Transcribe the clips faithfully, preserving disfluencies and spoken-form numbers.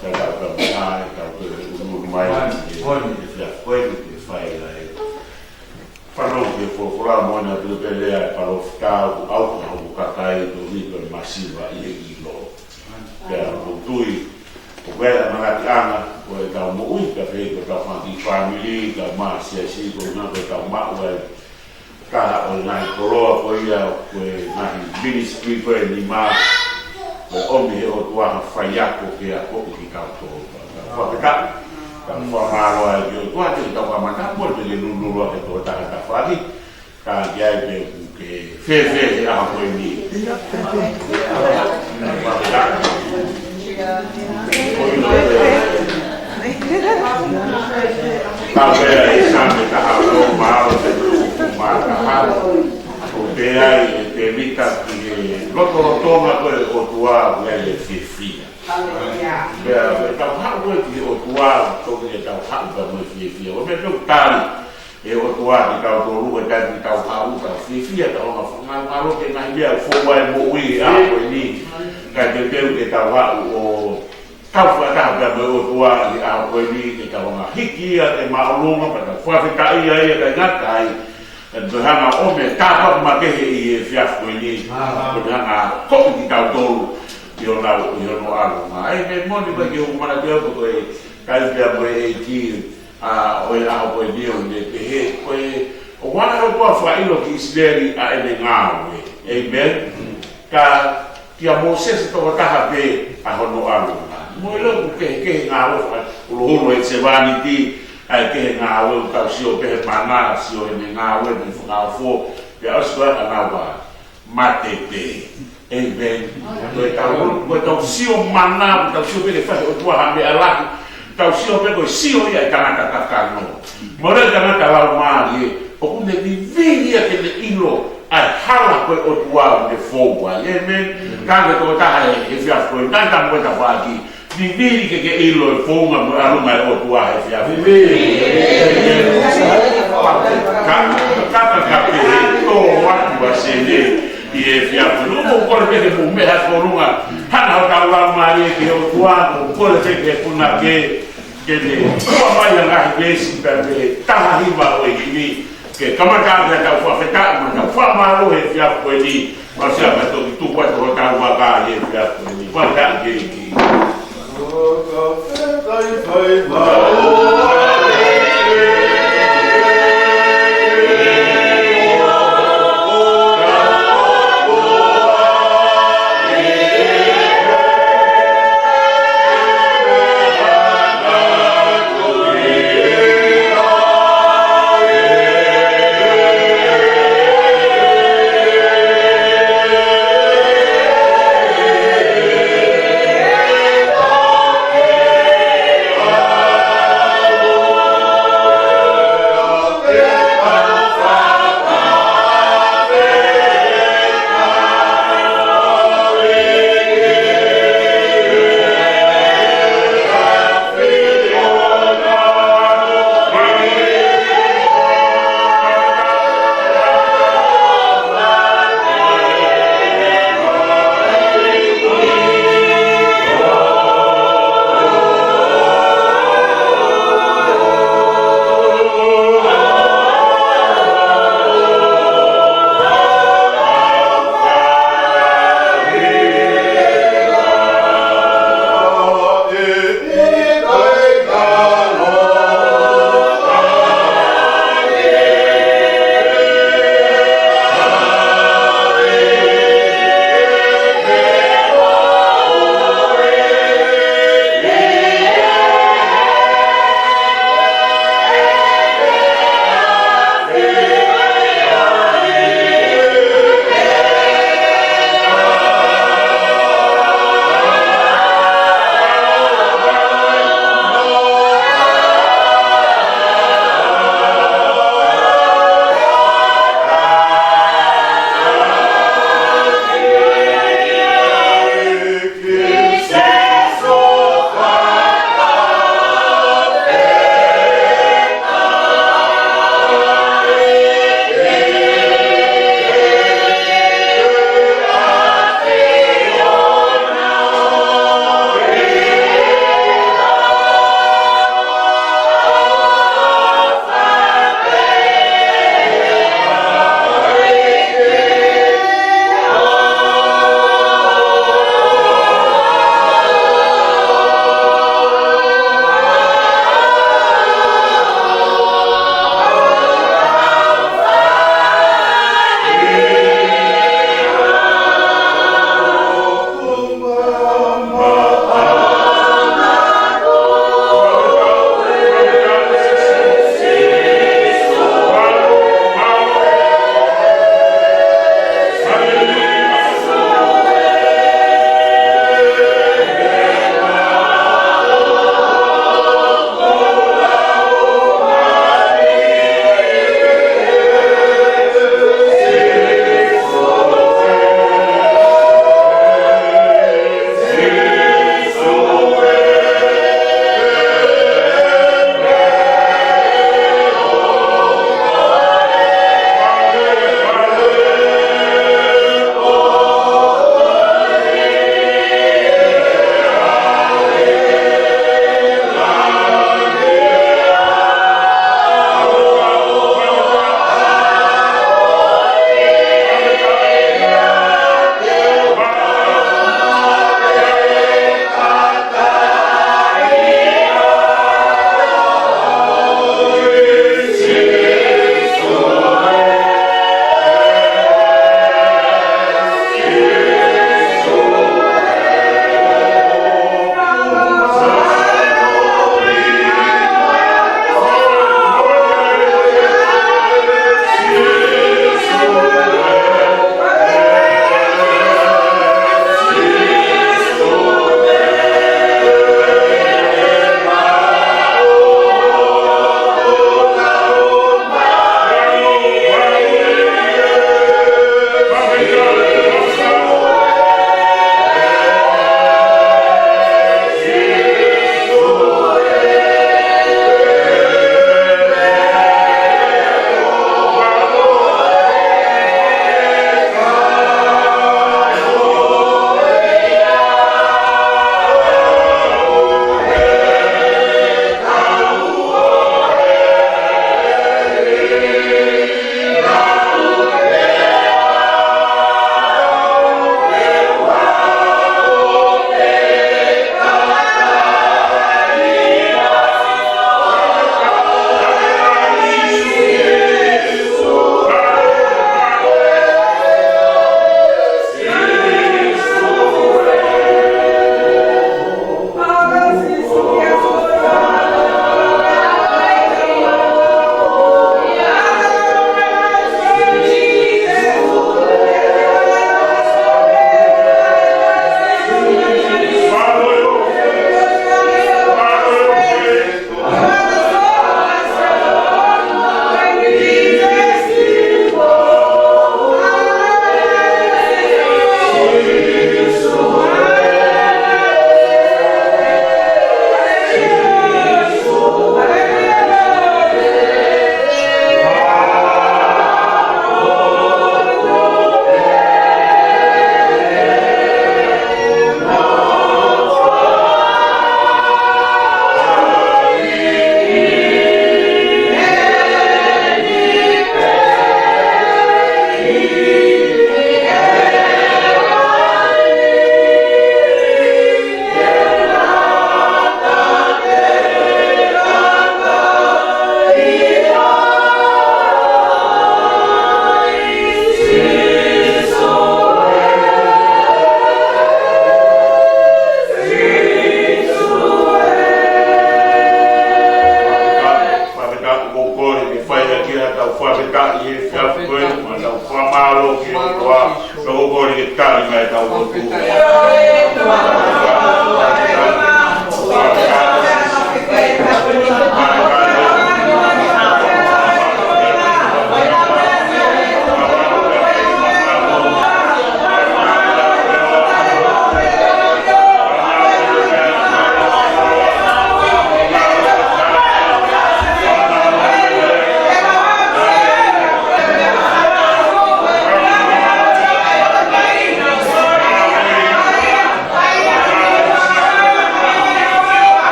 Ka tau ka mai, tau ke unu mai, e, e fia koe, e fai ai. Fanongo ki he folofola mo ʻene ʻalu pē lea ʻa e palōfita, ʻoku ʻauha hoku kakai, tohi ko e masiva ʻi he ʻilo. Pea ʻoku ou tui, ʻoku ʻi ai e ʻamanaki ʻanga, ko ʻetau moʻui, ka pehē ko ʻetau fanga kiʻi fāmili, ka mā siasi, ko e ʻuhinga ko ʻetau maʻu ai, ka ʻo e ngaahi koloa ko ia, ko e ngaahi ministry ko e nima, ko e ʻomi he ʻOtua ha faiako ke akoʻi kitautolu. Ka fakatau, ka fakamālō ai ki he ʻOtua, ke tau kamata mo e ke nunulu ake tō taha tafaʻaki, ka ki ai ke ke fēfē he ʻaho ko eni. Fakatau. Ko ʻilo pē. Ka pea ʻi Saame taha ono, mā o te mā taha. ʻOku pehē ai ʻe Tēvita ki he lotolotonga ko e ʻOtua ʻoku ʻi ai e fiefia. Pea, pea tau haʻu ko ē ki he ʻOtua, toki ke tau haʻu ka mo e fiefia. ʻO meʻa pē ʻoku tali ʻe he ʻOtua kitautolu, ʻi he taimi ʻoku tau haʻu, tau fiefia, tau hanga fakamālō ki he ngaahi meʻa ʻoku foua ʻe he moʻui he ʻaho ko eni. Ka te teu ke tau haʻu ʻo tau fakataha pea mo e ʻOtua he ʻaho ko eni, ke tau hanga hiki ia ke māʻolunga, pea tau fakafetaʻi ia, ʻikai ngata ai, ka te hanga ʻo ʻomai e tāpuaki makehe ʻi he efiafi ko eni, ko e hanga ʻo akoʻi kitautolu ʻi hono, ʻi hono ʻalunga. ʻAi, meʻa moʻoni mai ke u manatu au ko e kai pea mo e ʻEiki, ʻa, ʻo e ʻaho ko eni ʻo ne pehē, ko e, ʻoku ʻalu ʻa e ʻOtua ʻo fakaʻilo ki ʻIsileli ʻa ʻene ngāue. ʻĒmeni. Ka kia Mōsese tokotaha pē ʻa hono ʻalunga. Mo e ʻilo ʻoku kehekehe ngāue fakaholoholo ʻi he sevāniti, ʻa e kehe ngāue ʻoku tau sio pē he mana, sio heʻene ngāue ʻi he fakaofo, pea ʻosi ko ia ka nau ʻa mate pē. ʻĒmeni. Ko ʻetau, ko ʻetau sio mana, ko ʻetau sio pē ke fai ʻe he ʻOtua ha meʻa lahi, tau sio pē ko e sio ia ʻa e tangata kakano. Mo e tangata laumālie, ʻoku ne vivili ia ke ne ʻilo ʻa e hala ko e ʻOtua ʻoku ne fou ai. ʻĒmeni. Ka ke tokotaha he, he efiafi ko eni, tangata mo e tafaʻaki, vivili ke ke ʻilo e founga mo e ʻalunga ʻo e ʻOtua he efiafi. Vivili. Ka, ka, ka, ka pehē, tō atu ʻa Sene ʻi he efiafi. Nō, ʻoku ou kole pē ke mou meʻa he founga. Hanga hotau laumālie ki he ʻOtua, ʻoku ou kole pē ke puna ke, ke ne ʻomai ʻa e ngaahi veesi pea mo e taha hiva ʻo e himi. Ke kamata ʻaki ʻetau fakafetaʻi mo ʻetau fakamālō he efiafi ko eni. Masiva ka toki tuku atu hotau vaka he efiafi ko eni. Fakafetaʻi ki he ʻEiki.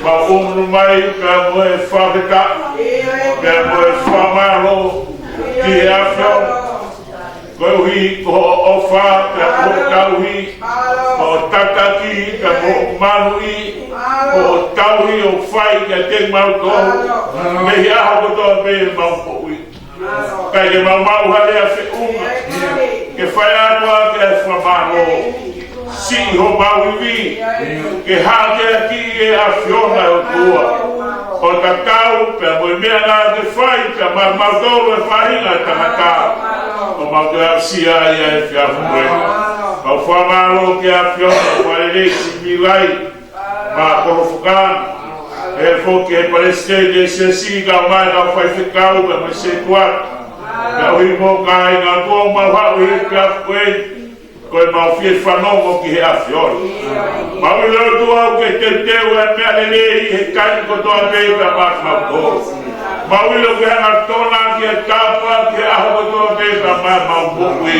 Mau ʻunu mai pea mo e fakafetaʻi, pea mo e fakamālō ki he ʻAfiona. Koeʻuhi ko hoʻo ʻofa, pea mo hoʻo tauhi, hoʻo tataki, pea mo hoʻo maluʻi, hoʻo tauhi ʻoku fai kiate kimautolu, mei he ʻaho kotoa pē ʻemau moʻui. Kae ke mau maʻu ha lea feʻunga ke fai atu ai e fakamālō. Siʻi homau ivi ke hākeakiʻi ʻe he ʻAfiona ʻe ʻOtua ʻo tatau pea mo e meʻa naʻa ke fai pea maʻamautolu e faʻahinga ʻo e tangata ʻoku mau toe aʻusia ai ʻa e efiafi ko eni. Mau fakamālō ki he ʻAfiona, fakalelei siʻi Milai Makolofoka, ʻa e foki e palesiteni ʻo e siasi, kau mai kau faifekau pea mo e setuata, koeʻuhi mo e kāinga. ʻOtua, mau haʻu he efiafi ko eni, ko ʻemau fie fanongo ki he ʻAfiona. Mau ʻilo ʻOtua ʻoku ke teuteu e meʻa lelei he taimi kotoa pē pea maʻamautolu. Mau ʻilo ʻoku ke hangatonu ki he tapa ki he ʻaho kotoa pē pea maʻa ʻemau moʻui.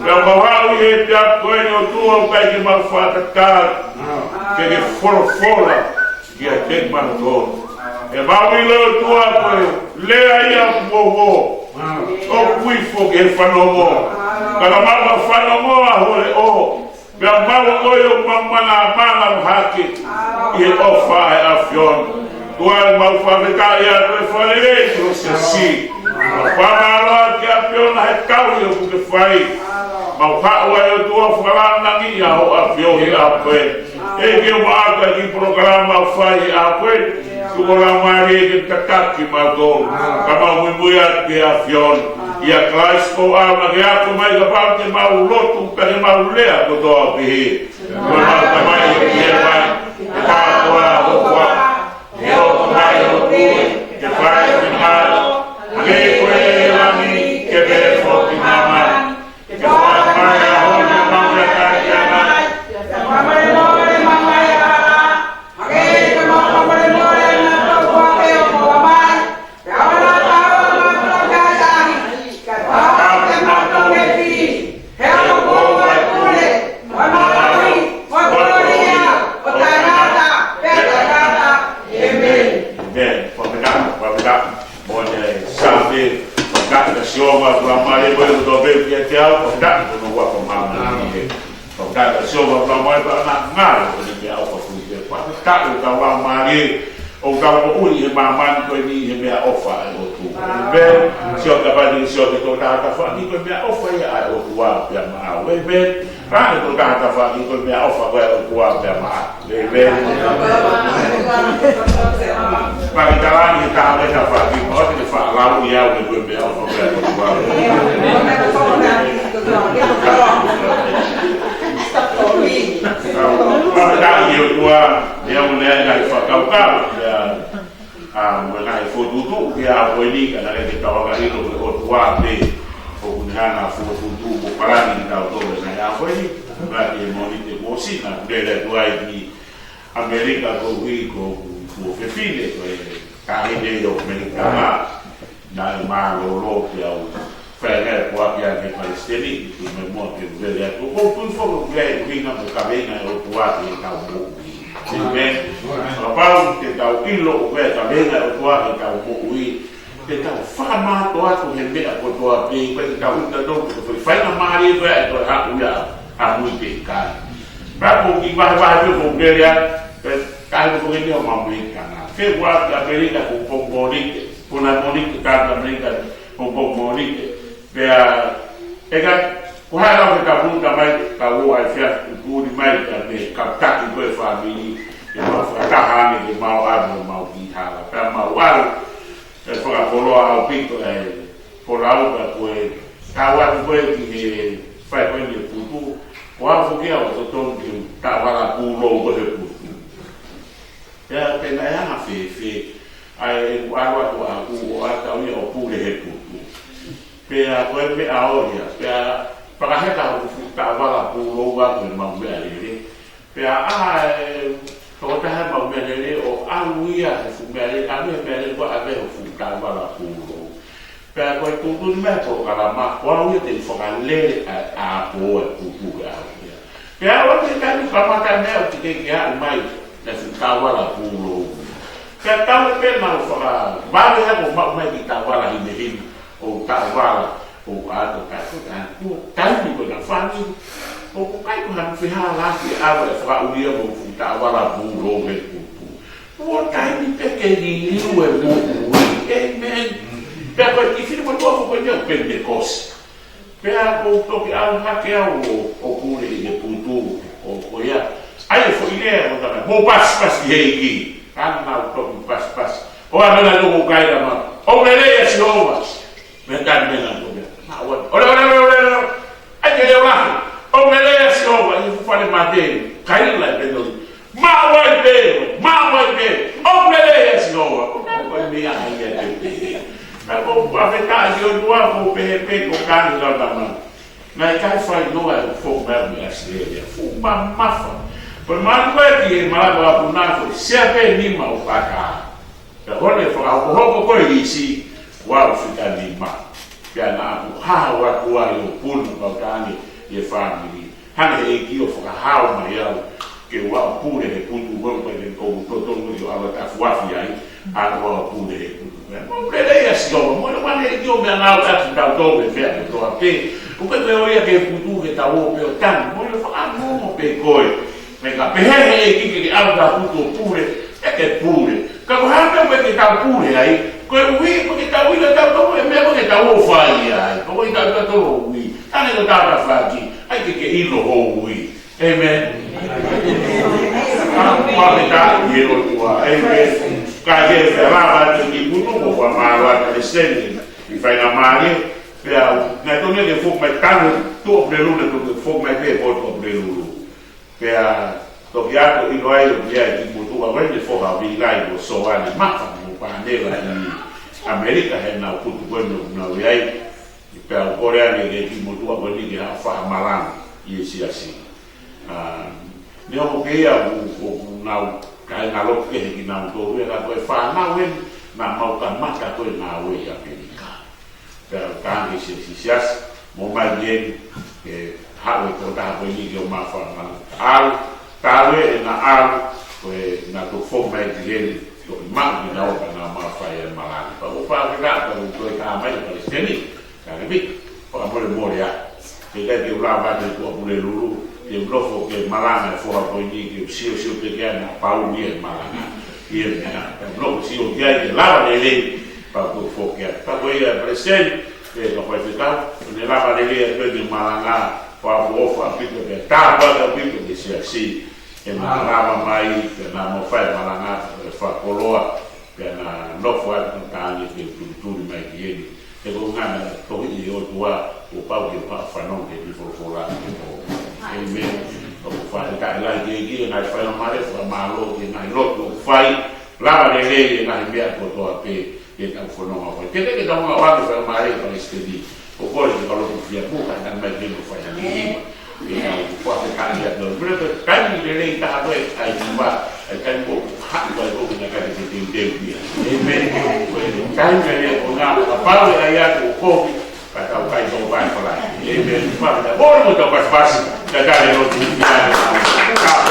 Pea mau haʻu he efiafi ko eni ʻOtua ʻoku ʻikai ke mau fakatatali ke ke folofola kiate kimautolu. ʻOku mau ʻilo ʻOtua ko e lea ia ʻoku momo, ʻoku ifo ki he fanongo. Ka ka mau ka fanongo ʻa hoʻo leʻo, pea mau ʻoku ʻi ai ʻemau manamanatu hake ʻi he ʻofa ʻa e ʻAfiona. ʻOtua, mau fakafetaʻi atu e fakalelei ki ho siasi. Mau fakamālō ki he ʻAfiona he tauhi ʻoku ke fai. Mau haʻu ai ʻOtua fakalāngilangiʻi ʻa hoʻo ʻAfio he ʻaho ko eni. ʻEiki, ʻoku mau ʻatu ai e kiʻi polokalama ʻoku fai he ʻaho ko eni. Tuku ho Laumālie ke tataki kimautolu. Ka mau muimui atu ki he ʻAfiona. ʻIa Kalaisi ko au naʻa ke ako mai kapau te mau lotu pea ke mau lea kotoa pē. Ko ʻemau Tamai ʻoku ʻi he mamahi, ke tāpuhā ho huafa. Ke hoko mai hoʻo puleʻanga, ke fai ho finangalo, hangē ko ia ʻi langi, ke pehē foki ʻi māmani. Ke foaki mai ʻa e ʻaho ni haʻamau meʻakai ʻanai. Ke fakamolemole mai ʻa e hala, hangē ko ʻemau fakamolemole ʻa kinautolu ʻoku fai ʻemau hala mai. Ke ʻoua naʻa tau ʻi he ngaahi ʻahiʻahi, kae fakahaofi kimautolu mei he fili. He ʻoku ʻoʻou ʻa e pule, mo e mālohi, mo e kolōlia, ʻo taʻengata pea taʻengata. ʻĒmeni. ʻĒmeni. Fakafetaʻi, fakafetaʻi. Mo e Sāme, fakafetaʻi kia Sihova, ʻoku laumālie koe ʻi he kotoa pē ʻoku ʻiate au, fakafetaʻi ki hono huafa māʻoniʻoni. Fakafetaʻi kia Sihova, ʻoku laumālie pea ngalo ʻene meʻaʻofa foʻou. Fakafetaʻi ʻoku tau laumālie ʻo tau moʻui he māmani ko eni he meʻaʻofa ʻa e ʻOtua. ʻĒmeni. Sio ki he kapau te ke sio ki he tokotaha tafaʻaki, ko e meʻaʻofa ia ʻa e ʻOtua pea maʻau. ʻĒmeni. Ka ko e tokotaha tafaʻaki, ko e meʻaʻofa ko ē ʻa e ʻOtua pea maʻau. ʻĒmeni. Pea ke talaange ki he taha ko ē tafaʻaki, ʻoua te ke faʻa lau ia, he ko e meʻaʻofa ko ē ʻa e ʻOtua. Fakafetaʻi ki he ʻOtua, ʻi heʻene ngaahi fakakaukau, ʻa, ʻa, mo e ngaahi fokotuʻutuʻu ki he ʻaho ko eni, ka naʻe ʻikai ke tau laka ʻilo ko e ʻOtua pē ʻoku ne hanga ʻo fokotuʻutuʻu mo palani kitautolu he ngaahi ʻaho ko eni. Pea ki he Mōnite kuo ʻosi, naʻa ku lele atu ai ki ʻAmelika koeʻuhi ko hoku tuofefine, ko e taʻahine ʻo ʻAmelika, naʻe mālōlō ke u fai e ngāue ko ia ki he palesiteni, ʻi he tuʻu mai muʻa ke u lele atu. ʻOku ou tui foki ʻoku ʻi ai e ʻuhinga mo e kaveinga ʻa e ʻOtua ki heʻetau moʻui. ʻĒmeni. Kapau te tau ʻilo ʻoku ʻi ai e kaveinga ʻa e ʻOtua ki heʻetau moʻui, te tau fakamātoato he meʻa kotoa pē, ʻikai te tau ʻilo ʻe tautolu pe ko e foʻi faingamālie ko ē ʻe toe haʻu ia ʻamui pe ʻikai. Pea ko e kiʻi vahevahe pē ʻoku ou lele atu, pea ka ʻi ai ha foʻi meʻa ʻoku mau meʻa ki ai. Ke ua ki ʻAmelika ko e pongipongi Mōnite, ko e pongipongi Mōnite, ko e pongipongi Mōnite. Pea, ʻe ka, ko hai lau ke ka puta mai, ka ua ai fia kukuni mai, ka me ka taki ko e fāmili, ke mau fakataha ange ke mau ʻalu, mau ki hala. Pea mau ʻalu, ʻe fakakoloa ʻaupito e folau ka ko e, ka ua ko e ki he fai ko eni e putu, ko au foki au ʻoku totonu ke u taʻovala pūlou ko e putu. Pea pe naʻe anga fēfē, ʻa ʻeku ʻalu atu ʻaʻaku ʻo ʻatā ia ʻo pule he putu. Pea ko e meʻa ʻo ia, pea fakaheka hoku fuʻu taʻovala pūlou ʻaʻaku he mau meʻalele. Pea ʻa e tokotaha mau meʻalele ʻo ʻalu ia he fuʻu meʻalele, ʻave meʻalele ko ʻave hoku fuʻu taʻovala pūlou. Pea ko e tuʻutuʻuni mai polokalama, ko au ia te u fakalele ʻa, ʻa ko e putu ke ʻalu ia. Pea ʻoku ʻikai ke kamata meʻa ʻo te ke ke aʻu mai. ʻa e fuʻu taʻovala pūlou. Ka tau pē naʻa nau fakavave hake ʻo maʻu mai e kiʻi taʻovala hinehina, ʻo taʻovala, ʻo ʻato taʻoto taʻoto, taimi ko ē naʻa nau fāmili. ʻOku ʻikai ko ha meʻa fehālaaki ʻa e fakaʻulia mo e fuʻu taʻovala pūlou he putu. Ko e taimi pē ke liliu e moʻui. ʻĒmeni. Pea ko e kiʻi fili mo e tuʻa ko eni ʻoku pē ne kosi. Pea ʻoku ou toki ʻalu hake au ʻo, ʻo pule ʻi he putu, ʻo, ʻo ia. ʻAi e foʻi lea ʻo tana, mou pasipasi he ʻEiki. Ka naʻa nau toki pasipasi. ʻO ʻa mena toko kai lama. ʻOku lelei ʻa Sihova. Mea tani mena toko ia. Naʻa ʻoua. ʻOle, ʻole, ʻole, ʻole, ʻole. ʻAi ke leo lahi. ʻOku lelei ʻa Sihova. ʻI he fuʻu fale mate. Kaila e penoi. Maʻu ai pē, maʻu ai pē, ʻoku lelei ʻa Sihova. Ko e meʻa ia te te. Naʻa ʻoku ou fakafetaʻi ki he ʻOtua ko e pehē pē ko e kani lau tamai. Naʻe ʻikai fai noa e foʻi meʻa mei ʻAositelēlia. Fuʻu mamafa. Ko e mali ko ē ki he malanga ʻa e puna ko e sea pē nima ʻo paka. Pea ko ʻene fakahokohoko ko ē e lisi, ua ʻo fika nima. Pea naʻa ku hao atu ai ʻo puna pau tani e fāmili. Hanga he ʻEiki ʻo fakahao mai au ke u ʻalu ʻo pule he putu mo e peke ʻo totonu ʻo ʻalu ʻo tafuafi ai, ʻa ʻeku ʻalu ʻo pule he putu. Pea ʻoku lelei ʻa Sihova, mo e ʻoua naʻa ʻEiki ʻo meʻangāueʻaki kitautolu he meʻa kotoa pē. ʻOku ʻikai ke ʻoua ia ke putu ke tau ō pē ʻo tanu, mo e fakamoʻoni pē ko ē. Meʻa ka pehē he ʻEiki ke ke ʻalu ʻo putu ʻo pule, ʻe ke pule. Ka ko e hā pē meʻa ke tau pule ai, ko e ui, ko e ke tau ui, ka tau tau, e meʻa ko ē ke tau ō ʻo fai ai. Ko e ui, tau tau tau ui. Tane ko tau tau faki, ʻai ke ke ʻilo hoʻo ui. ʻĒmeni. Ka ko e meʻa ke tau ʻi he ʻOtua. ʻĒmeni. Ka ke ke lava atu ki putu, ko e mālō atu e seni, ʻi he faingamālie, pea, naʻe tonu ke foki mai tanu, tuʻapulelulu, naʻe tonu ke foki mai pē, ko tuʻapulelulu. Pea toki ʻalu ʻo ʻilo ai ʻoku ʻi ai e kiʻi motuʻa ko eni foha ʻo Vilai mo Soane Mafa mo Panela ʻi ʻAmelika heʻenau putu ko eni ʻoku nau ʻi ai. Pea u kole ange ki he kiʻi motuʻa ko eni ke haʻu ʻo fakamalanga ʻi he siasi. ʻA, neongo pē ia ʻoku, ʻoku nau kāinga lotu kehe kinautolu ia ka ko e fānau eni naʻa mau kamata ko ē ngāue ʻi ʻAmelika. Pea u tangi si, si, siasi, mo mai eni, ke haʻu e tokotaha ko eni ke ō mai ʻo fakamalanga. ʻAlu, talu ē naʻa ʻalu, ko e naʻa tau foki mai ki heni, toki maʻu kinaua pea naʻa mau fai e malanga. Pea u fakafetaʻi, pea u toe tā mai e palesiteni, ka ke piki, fakamolemole ā. He ʻikai ke u lava atu ʻo tuʻapulelulu, ke u nofo ke malanga e foha ko eni, ke u siosio pē ke ana pau ni e malanga. ʻI he meʻa, ke u nofo sio ki ai ke lava lelei, pea u foki atu. Pea ko ia palesiteni, ē, ka fai fekau, ne lava lelei atu e malanga, pea u ʻofa ʻaupito, pea tāpuaki ʻaupito ki he siasi, ʻenau lava mai, pea naʻa mau fai malanga, pea fakakoloa, pea naʻa nofo atu ka tānaki ke u tulituli mai ki heni. He ko e ngana tohi ʻi he ʻOtua, kuo pau ke u haʻu ʻo fanongo ki he folofola ʻa e ʻOtua. ʻĒmeni. ʻOku ou fakafetaʻi lahi ki he ʻEiki, ngaahi faingamālie, fakamālō ki he ngaahi lotu ʻoku fai, lava lelei e ngaahi meʻa kotoa pē, ke tau fononga ʻo fai. Ke ke tau ngā wānga faingamālie, palesiteni. ʻOku ou kole ke kau lotu fia pū, ka tau mai ke mo fai hangē ni. ʻE au, ʻoku ou fakafetaʻi atu. Mule ko e taimi lelei taha ko ē, ʻa e hiva, ʻa e taimi ko ē, haʻu ai ko ē, naʻa ke teuteu ia. ʻĒmeni. Ko e taimi lelei ko ena, kapau ʻe ʻai atu ʻo kovi, ka tau kai tō pai palai. ʻĒmeni. Fakafetaʻi, mole mo tau pasipasi, ka tau lotu fia.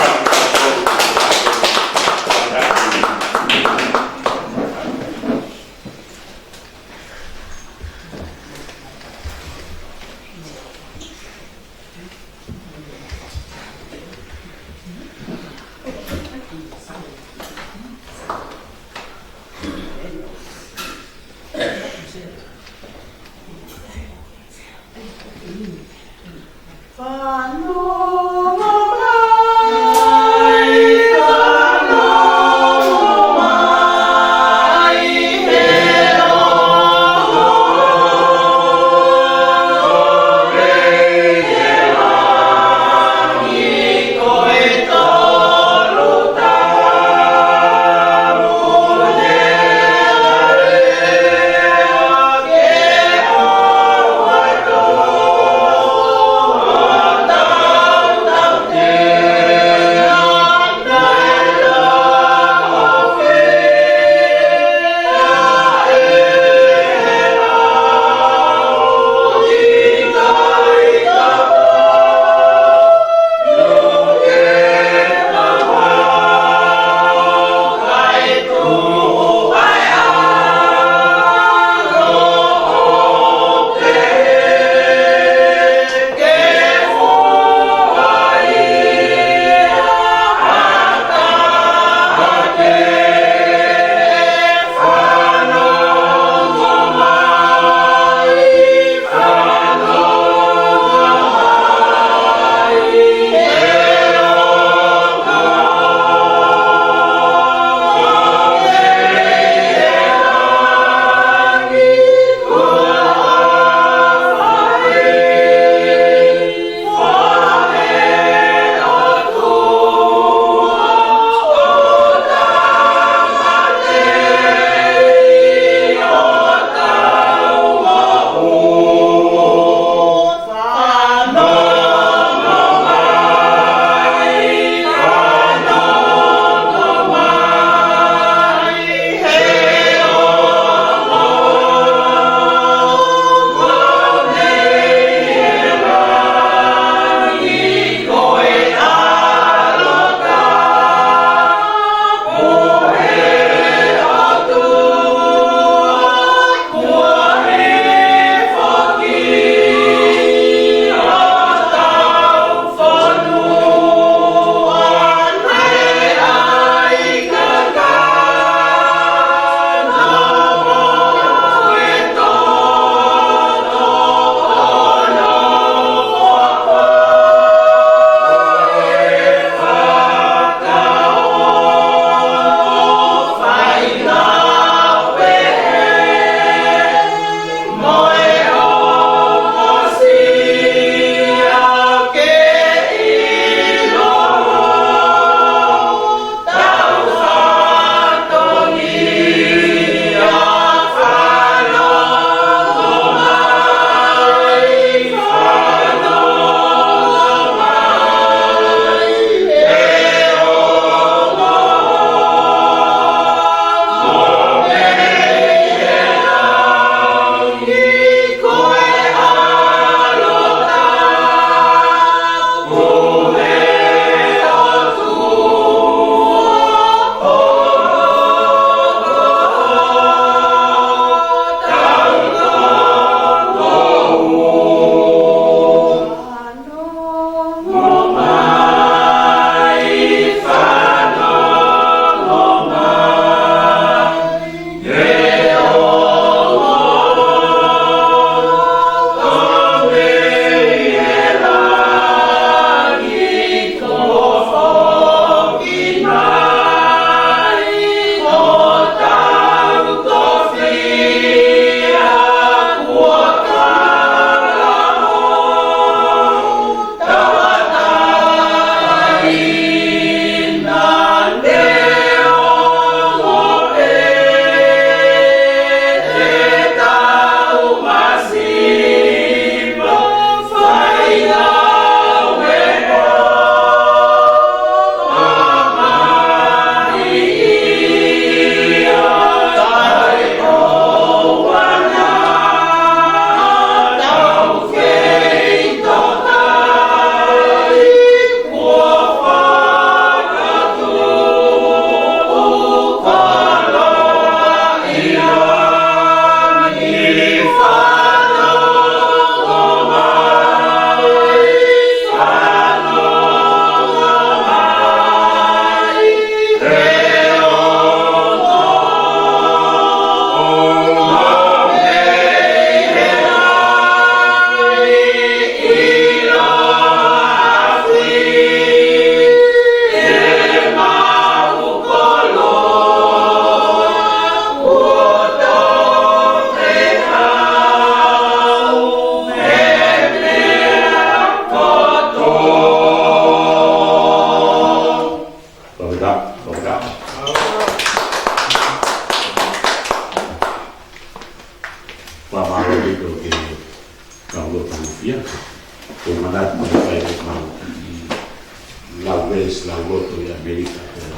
Lauloto ʻi ʻAmelika, pea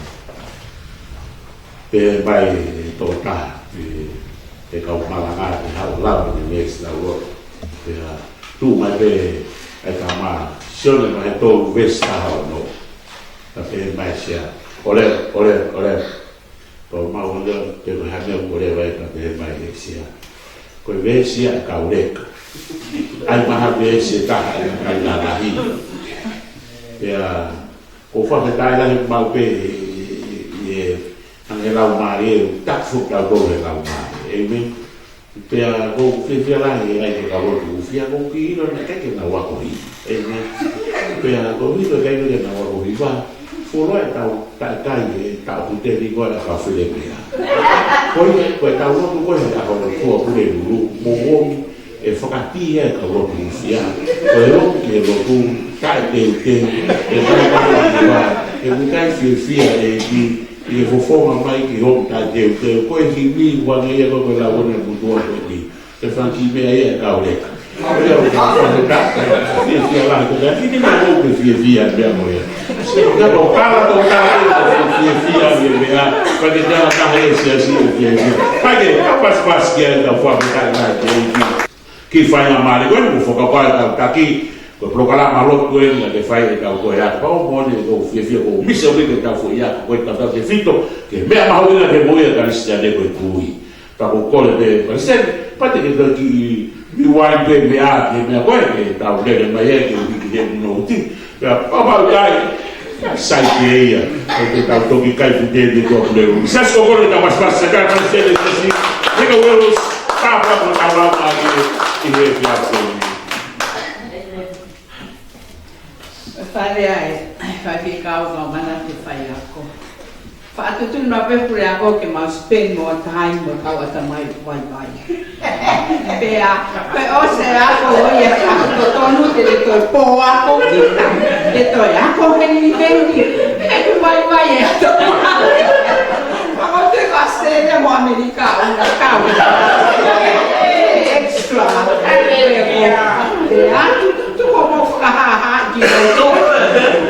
pehē mai ʻe he tokotaha ʻi he kau malanga ki he haʻu ʻo lau ʻene veesi lauloto. Pea tuʻu mai pē ʻa e tama, Sione vahe tolu veesi taha ono. Pea pehē mai ʻe Sia, ʻOleva, ʻoleva, ʻoleva. Pea u maʻu ʻo lea, pe ko e hā e meʻa ʻoku ʻoleva ai? Pea pehē mai ʻe Sia, Ko e veesi ia ʻa e kau leka. ʻAi mai ha veesi ʻe taha ʻa e kakai lalahi. Pea ʻoku ou fakafetaʻi lahi maʻu pē ʻi he, ʻi he, ʻi he, ʻi he Laumālie, ʻoku taki foki kitautolu ʻe he Laumālie. ʻĒmeni. Pea ʻoku ou fiefia lahi he ʻai ke kau lotu hūfia, ʻoku ou kiʻi ʻilo naʻe ʻikai ke nau ako hiva. ʻĒmeni. Pea ʻoku ou ʻilo ʻikai ke nau ako hiva. Fuoloa ʻetau taʻekai he taʻu puteli ko ē ʻa e kau fale meʻa. Ko ia, ko ʻetau lotu ko ē he ʻaho Lotu ʻa Pulelulu, mo ʻomi ʻe fakatī ʻe he kau lotu hūfia. Ko e lotu ki he lotu taʻeteuteu, ʻe taʻeteuteu, ʻe ʻikai fiefia ʻEiki, ʻi he fofonga mai ki hoʻo taʻeteuteu. Ko e hivi, ʻoange ia ko e lau ʻa e motuʻa ko eni. Ke fanga kiʻi meʻa ia ʻa e kau leka. Ko ia ʻoku ou fakafetaʻi, fiefia lahi ko ia. Kiʻi meʻa ʻoku ou fiefia meʻa mo ia. Ko ia ʻoku kala ko kala ʻoku fiefia ʻi he meʻa. Pea ke tala taha e siasi ʻoku fiefia. Pea ke, ka pasipasi ki ai, ka fakafetaʻi lahi ki he ʻEiki. Kiʻi faingamālie ko eni ʻoku fakapapau ʻe tau taki, ko e polokalama lotu eni naʻa ke fai ʻe tau ko ē atu. Pea ʻoku moʻoni ʻoku ou fiefia, ʻoku ou misi ʻaupito ke tau foʻi ako ko ē tautautefito ki he meʻa mahuʻinga ki he moʻui ʻa e Kalisitiane ko e tui. Pea ʻoku ou kole pē Palesiteni, pea te ke toe kiʻi rewind pē meʻa, ki he meʻa ko ē ke tau lele mai ai, ke u hiki he noti. Pea kapau ʻe ʻikai, sai pē ia, ʻo te tau toki kai pute te tau pule. Siasi, ʻoku ou kole ke tau pasipasi, sai pē Palesiteni, siasi, Nika Uelosi, pea pea mo tau lau mai ki he, ki he efiafi ni. Fale ai, faifekau, kau manatu ki he faiako. Fakatutunu mai pē puleako ke mau spend more time mo e kau ʻatamai vaivai. Pea, pea ʻosi e ako ia, ka totonu te te toe pō ako ki, te toe ako heni heni. He ʻoku vaivai e ʻatamai. Ako te ko ʻAositelēlia mo ʻAmelika, ʻo na kau. Extra. Pea, tuku hoʻomou fakahāhā ki loto.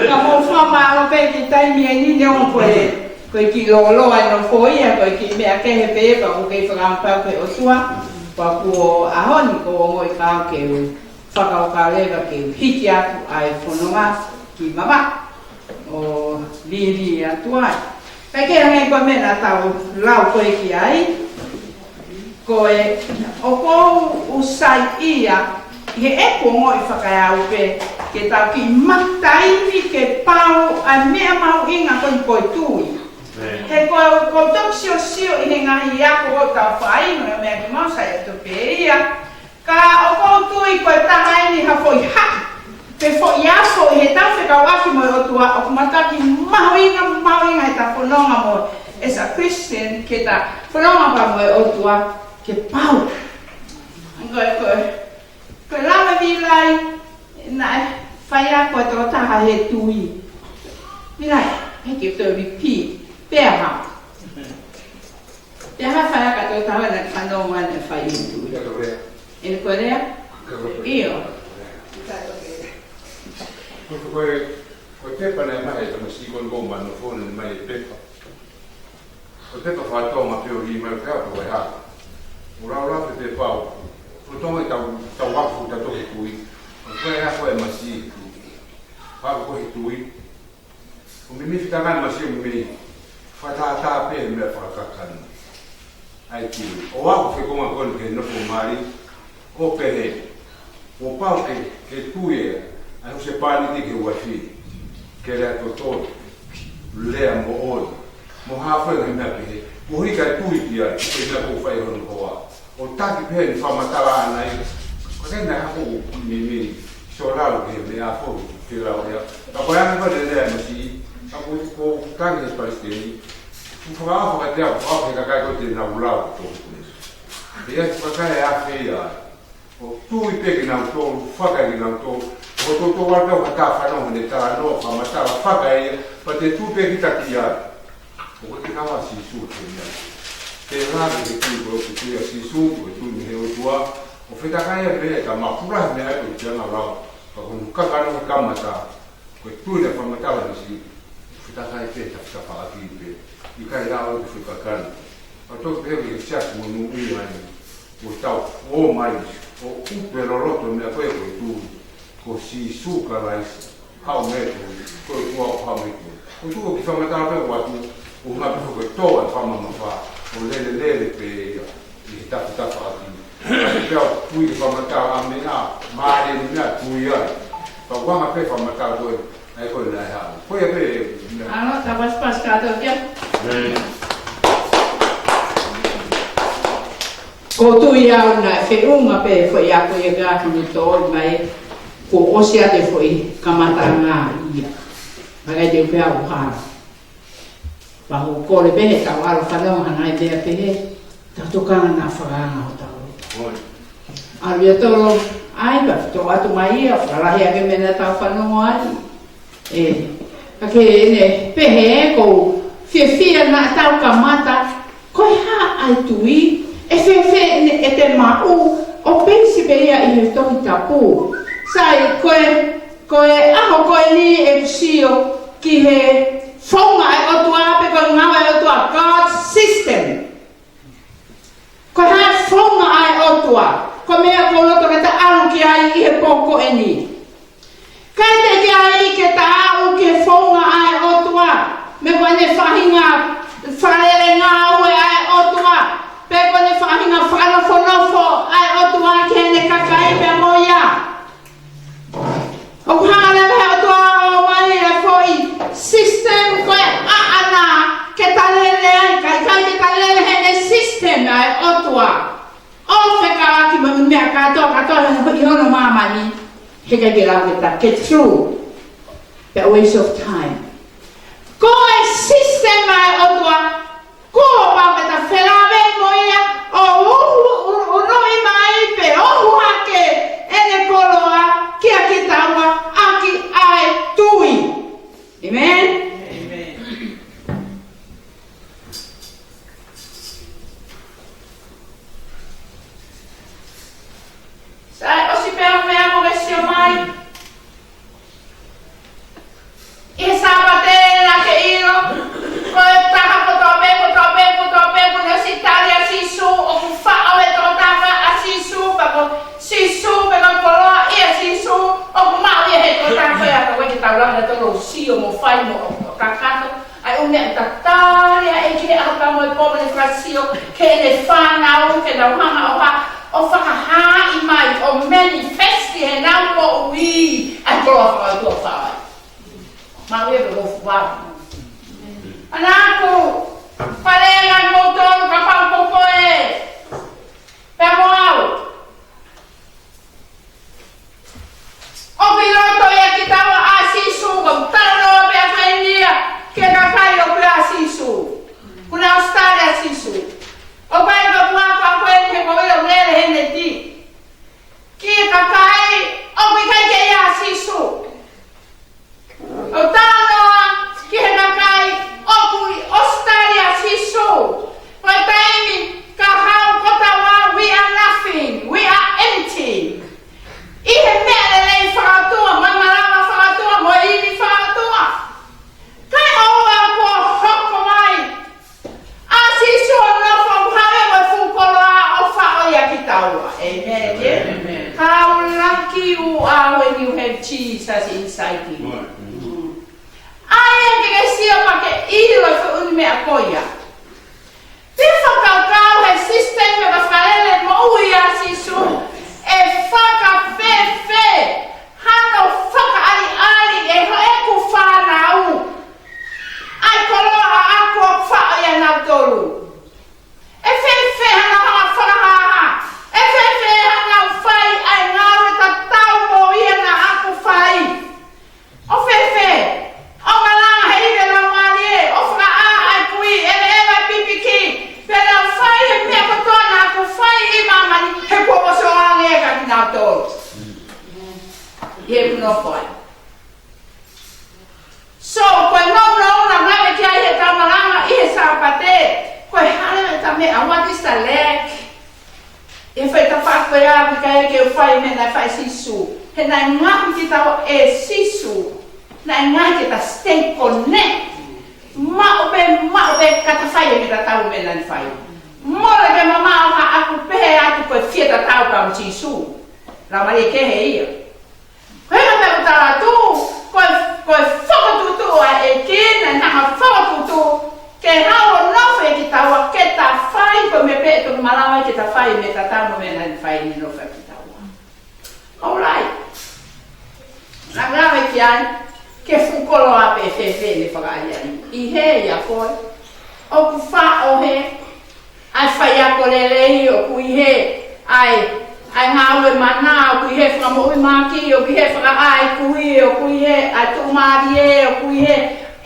Ka mou fakamālō pē ki he taimi ʻeni, neongo ko e, ko e kiʻi lōloa e nofo ia, ko e kiʻi meʻa kehe pē, pea ʻoku kei fakapapau ki he ʻOtua, pea kuo ʻaho ni kuo u ongoʻi kau ke u fakakaukau leva ke u hiki atu ʻa e fononga ki Vavaʻu ʻo lī atu ai. Pea ke hangē ko e meʻa naʻa tau lau ko ē ki ai, ko e, ʻoku ou saiʻia ʻi heʻeku ongoʻi fakaeau pē, ke tau kiʻi mataimi ke pau ʻa e meʻa mahuʻinga ko eni ko e tui. He ko e, ʻoku ou toki siosio ʻi he ngaahi ako ʻoku tau fai, mo e meʻa kimuʻa sai atu pē ia. Ka ʻoku ou tui ko e taha eni ha foʻi haʻi, pe foʻi afo ʻi heʻetau fekauʻaki mo e ʻOtua, ʻoku mataki mahuʻinga, mahuʻinga heʻetau fononga mo e, as a Christian, ke ta fononga pē mo e ʻOtua, ke pau. Ko e, ko e, ko e lave vilai, naʻe fai ʻa e ko e tokotaha he tui. Vilai, he ke toe repeat, pea ha. Te aha fai ʻa e tokotaha naʻe fanongo ʻene fai ʻi he tui? ʻI Korea. ʻI Korea? ʻIo. Ko e, ko e, ko e pepa naʻe maʻu ʻe he tamasiʻi ko eni ʻoku ou manofo naʻe maʻu e pepa. Ko e pepa faka-Tonga pē ʻo lī mai ka ko e hā. ʻO lau lau pē pepa ʻo. Ko Tonga ʻi tau, tau ako ʻoku tau toki tui. Ko e hā ko e masiʻi tui. Hā ko e tui. ʻO mimi fitanga ni masiʻi ʻo mimi fakatātā pē he meʻa fakakakano. ʻAi ki. ʻO ako fekonga ko eni ke nofo mali. ʻO pehē. ʻO pau ke, ke tui ʻa e husepāniti ki he uaifi. Ke lea totonu. Lea moʻoni. Mo hā fua e ngaahi meʻa pehē. Ko e hā e tui ki ai. Ko e meʻa ʻoku fai hono hoa. ʻO taki pē ʻene fakamatala ʻana ia. Ko e meʻa ʻoku mimi, sio lalo ki he meʻa ko ē, ke lau ia. Ka ko e anga ko ē e lea e masiʻi, ka ko e, ko e tangi e palesiteni, ʻoku fakaʻaho fakatea, ʻoku fakaʻaho he kakai ko ē te nau lau ko ē. ʻE ʻi ai e kakai ʻe afe ia. ʻO tui pē kinautolu, fakaʻi kinautolu. ʻO tō tō wale pē ʻo ka tā fanongo he talanoa, fakamatala, fakaʻi ia. Pea te tui pē kita ki ai. ʻOku ʻikai ke kau ʻa Sīsū he meʻa. Ke lave ke tui ko e tui ʻa Sīsū, ko e tui mei he ʻOtua. ʻO fetakai ia pē, ka makula he meʻa ko e tui ʻa e lau. Ka ko hono kakano he kamata. Ko e tui naʻe fakamatala ʻe he masiʻi. Takai pē, tafatafaʻaki pē. ʻIkai ʻalu ki he fuʻu kakano. ʻA tau pehē ke siasi monūʻia ai. ʻO tau ō mai, ʻo ʻutu e loloto meʻa ko ē ko e tui. Ko Sīsū Kalaisi, haʻu mei he tui. Ko e ʻOtua ʻoku haʻu mei he tui. ʻOku tuʻu ki he fakamatala pē ʻoku ʻoatu, ʻo ngā pē ko e tō e fakamamafa, ʻo lele lele pē ia, ʻi he tafatafaʻaki. Pea ʻoku tui ki he fakamatala ʻa meʻa, mālie meʻa tui ai. Pea ʻoku anga pē fakamatala ko ē, ʻa ia ko ē naʻe haʻu. Ko ia pē, ʻa. Ano, ta pas pas kato kia. Ko e tui au naʻe feʻunga pē foʻi ako ia ka kunu toi mai, kuo ʻosi atu e foʻi kamataʻanga ia. Makai te u pea u hala. Pea u kole pē he tau ʻalu fanongo hangē pē pehē, tau tokanga naʻa fakaanga hotau. ʻAlu ia tolo, ʻai pea tō atu mai ia, fakalahi ake meʻa naʻa tau fanongo ai. ʻE, ka ke ʻene, pehē ʻoku ou fiefia naʻa tau kamata, ko e hā ʻa e tui, ʻe fēfē ʻene ʻe te maʻu, ʻo peisi pē ia ʻi he Tohi Tapu. Sai, ko e, ko e ʻaho ko eni ʻeku sio ki he founga ʻa e ʻOtua pe ko e ngāue ʻa e ʻOtua, God's system. Ko e hā e founga ʻa e ʻOtua, ko e meʻa ʻoku ou loto ke ta ʻalu ki ai ʻi he pō ko eni. Kae teʻeki ai ke ta aʻu ki he founga ʻa e ʻOtua, mei ko ʻene faʻahinga fakalele ngāue ʻa e ʻOtua, pe ko ʻene faʻahinga fakanofonofo ʻa e ʻOtua ki heʻene kakai pea mo ia. ʻOku hanga leva he ʻOtua ʻo ʻomai e foʻi system ko e ʻaʻana ke ta lele ai, kae ʻikai ke ta lele heʻene system ʻa e ʻOtua. ʻO fekauʻaki mo e meʻa kātoa, kātoa ʻi hono māmani, heʻikai ke lava ke ta get through. Pea waste of time. Ko e system ʻa e ʻOtua, kuo pau ke ta felāveʻi mo ia, ʻo uhu, u-, unuʻi mai pe uhu hake ʻene koloa kia kitaua ʻaki ʻa e tui. Amen? Amen. Sai, ʻosi pē ʻa e meʻa mo ke sio mai. ʻI he Sāpate naʻa ke ʻilo, ko e taha kotoa pē, kotoa pē, kotoa pē, kuo ne ʻosi tali ʻa Sīsū, ʻoku faʻo e tokotaha ʻa Sīsū, pea ko Sīsū, pea ko e koloa ia ʻa Sīsū, ʻoku maʻu ia he tokotaha ko ia, ka ʻoku ʻikai ke tau lava ʻo sio mo fai mo kakato. ʻA e ʻū meʻa tatali ʻa e ʻEiki he ʻaho pea mo e pō mo ʻene fakasio ki heʻene fānau, ke nau hanga ʻo ha-, ʻo fakahaaʻi mai, ʻo manifest ʻi heʻenau moʻui ʻa e koloa fakaʻotua ʻoku faʻo ai. Maʻu ia pē ko fua. ʻAna aku, fale ʻa kimoutolu kapau ko koe pea mo au. ʻOku ʻi loto ia kitaua ʻa Sīsū, ko e talanoa pē ʻa ko eni ia ki he kakai ʻoku ʻi ai ʻa Sīsū. Kuo nau ʻosi tali ʻa Sīsū. ʻOku ʻi ai e kau ako ʻa ko eni he ko e ʻilo lele he neti. Ki he kakai ʻoku ʻikai ke ʻi ai ʻa Sīsū. ʻO talanoa ki he kakai ʻoku ʻi ʻosi tali ʻa Sīsū. Ko e taimi ka hau kotoa, we are nothing, we are empty. ʻI he meʻa lelei fakaʻotua, mo e malava fakaʻotua, mo e ivi fakaʻotua. Kae ʻoua kuo hoko mai ʻa Sīsū ʻo nofo ʻo haʻu mo e fuʻu koloa ʻo faʻo ia kitaua. Amen, yeah? Amen. How lucky you are when you have Jesus inside you. Right. Mm. ʻA ia ke ke sio pea ke ʻilo e fuʻu meʻa ko ia. Te fakakaukau he system ʻo e fakalele moʻui ʻa Sīsū, ʻe fakafēfē hano fakaʻaliʻali ʻe hoʻo ʻeku fānau ʻa e koloa ʻaʻaku ʻoku faʻo ʻia nautolu? ʻE fēfē hanau hanga fakahāhā? ʻE fēfē hanau fai ʻa e ngāue tatau mo ia naʻa ku fai? ʻO fēfē? ʻO malanga he ivi ʻa e Laumālie, ʻo fakaʻā ʻa e kui, ʻeveʻeva e pipiki, pea nau fai e meʻa kotoa naʻa ku fai ʻi māmani, he kuo ʻosi ʻoange kia kinautolu. ʻI heʻeku nofo ai. So, ko e nounou naʻa ku lave ki ai heʻetau malanga ʻi he Sāpate, ko e hā leva ʻeta meʻa, what is the lack? ʻI he faʻahinga tafaʻaki ko ia ʻoku ʻikai ke u fai e meʻa naʻe fai ʻe Sīsū. He naʻe ngaahi kitaua ʻe Sīsū. Naʻe ngaahi ke ta stay connect. Maʻu pē, maʻu pē, ka ta fai e meʻa tatau mo e meʻa naʻa ne fai. Mole ke mamaʻo haʻaku pehē atu ko e fie tatau pea mo Sīsū. Laumālie kehe ia. Ko e meʻa ʻoku tala atu, ko e, ko e fokotuʻutuʻu ʻa e ʻEiki, naʻa ne hanga ʻo fokotuʻutuʻu ke haʻu ʻo nofo ʻia kitaua, ke ta fai ko e meʻa pē ʻe toki malava ai ke ta fai e meʻa tatau mo e meʻa naʻa ne fai, ne nofo ʻia kitaua. All right. Naʻa ku lave ki ai, ki he fuʻu koloa pē fēfē ne fakaʻaliʻali. ʻI hē ʻia koe, ʻoku faʻo hē, ʻa e faiako lelei, ʻoku ʻi hē ʻa e, ʻa e ngāue mana, ʻoku ʻi hē fakamoʻui mahaki, ʻoku ʻi hē fakaʻā e kui, ʻoku ʻi hē ʻa e tuʻumālie, ʻoku ʻi hē,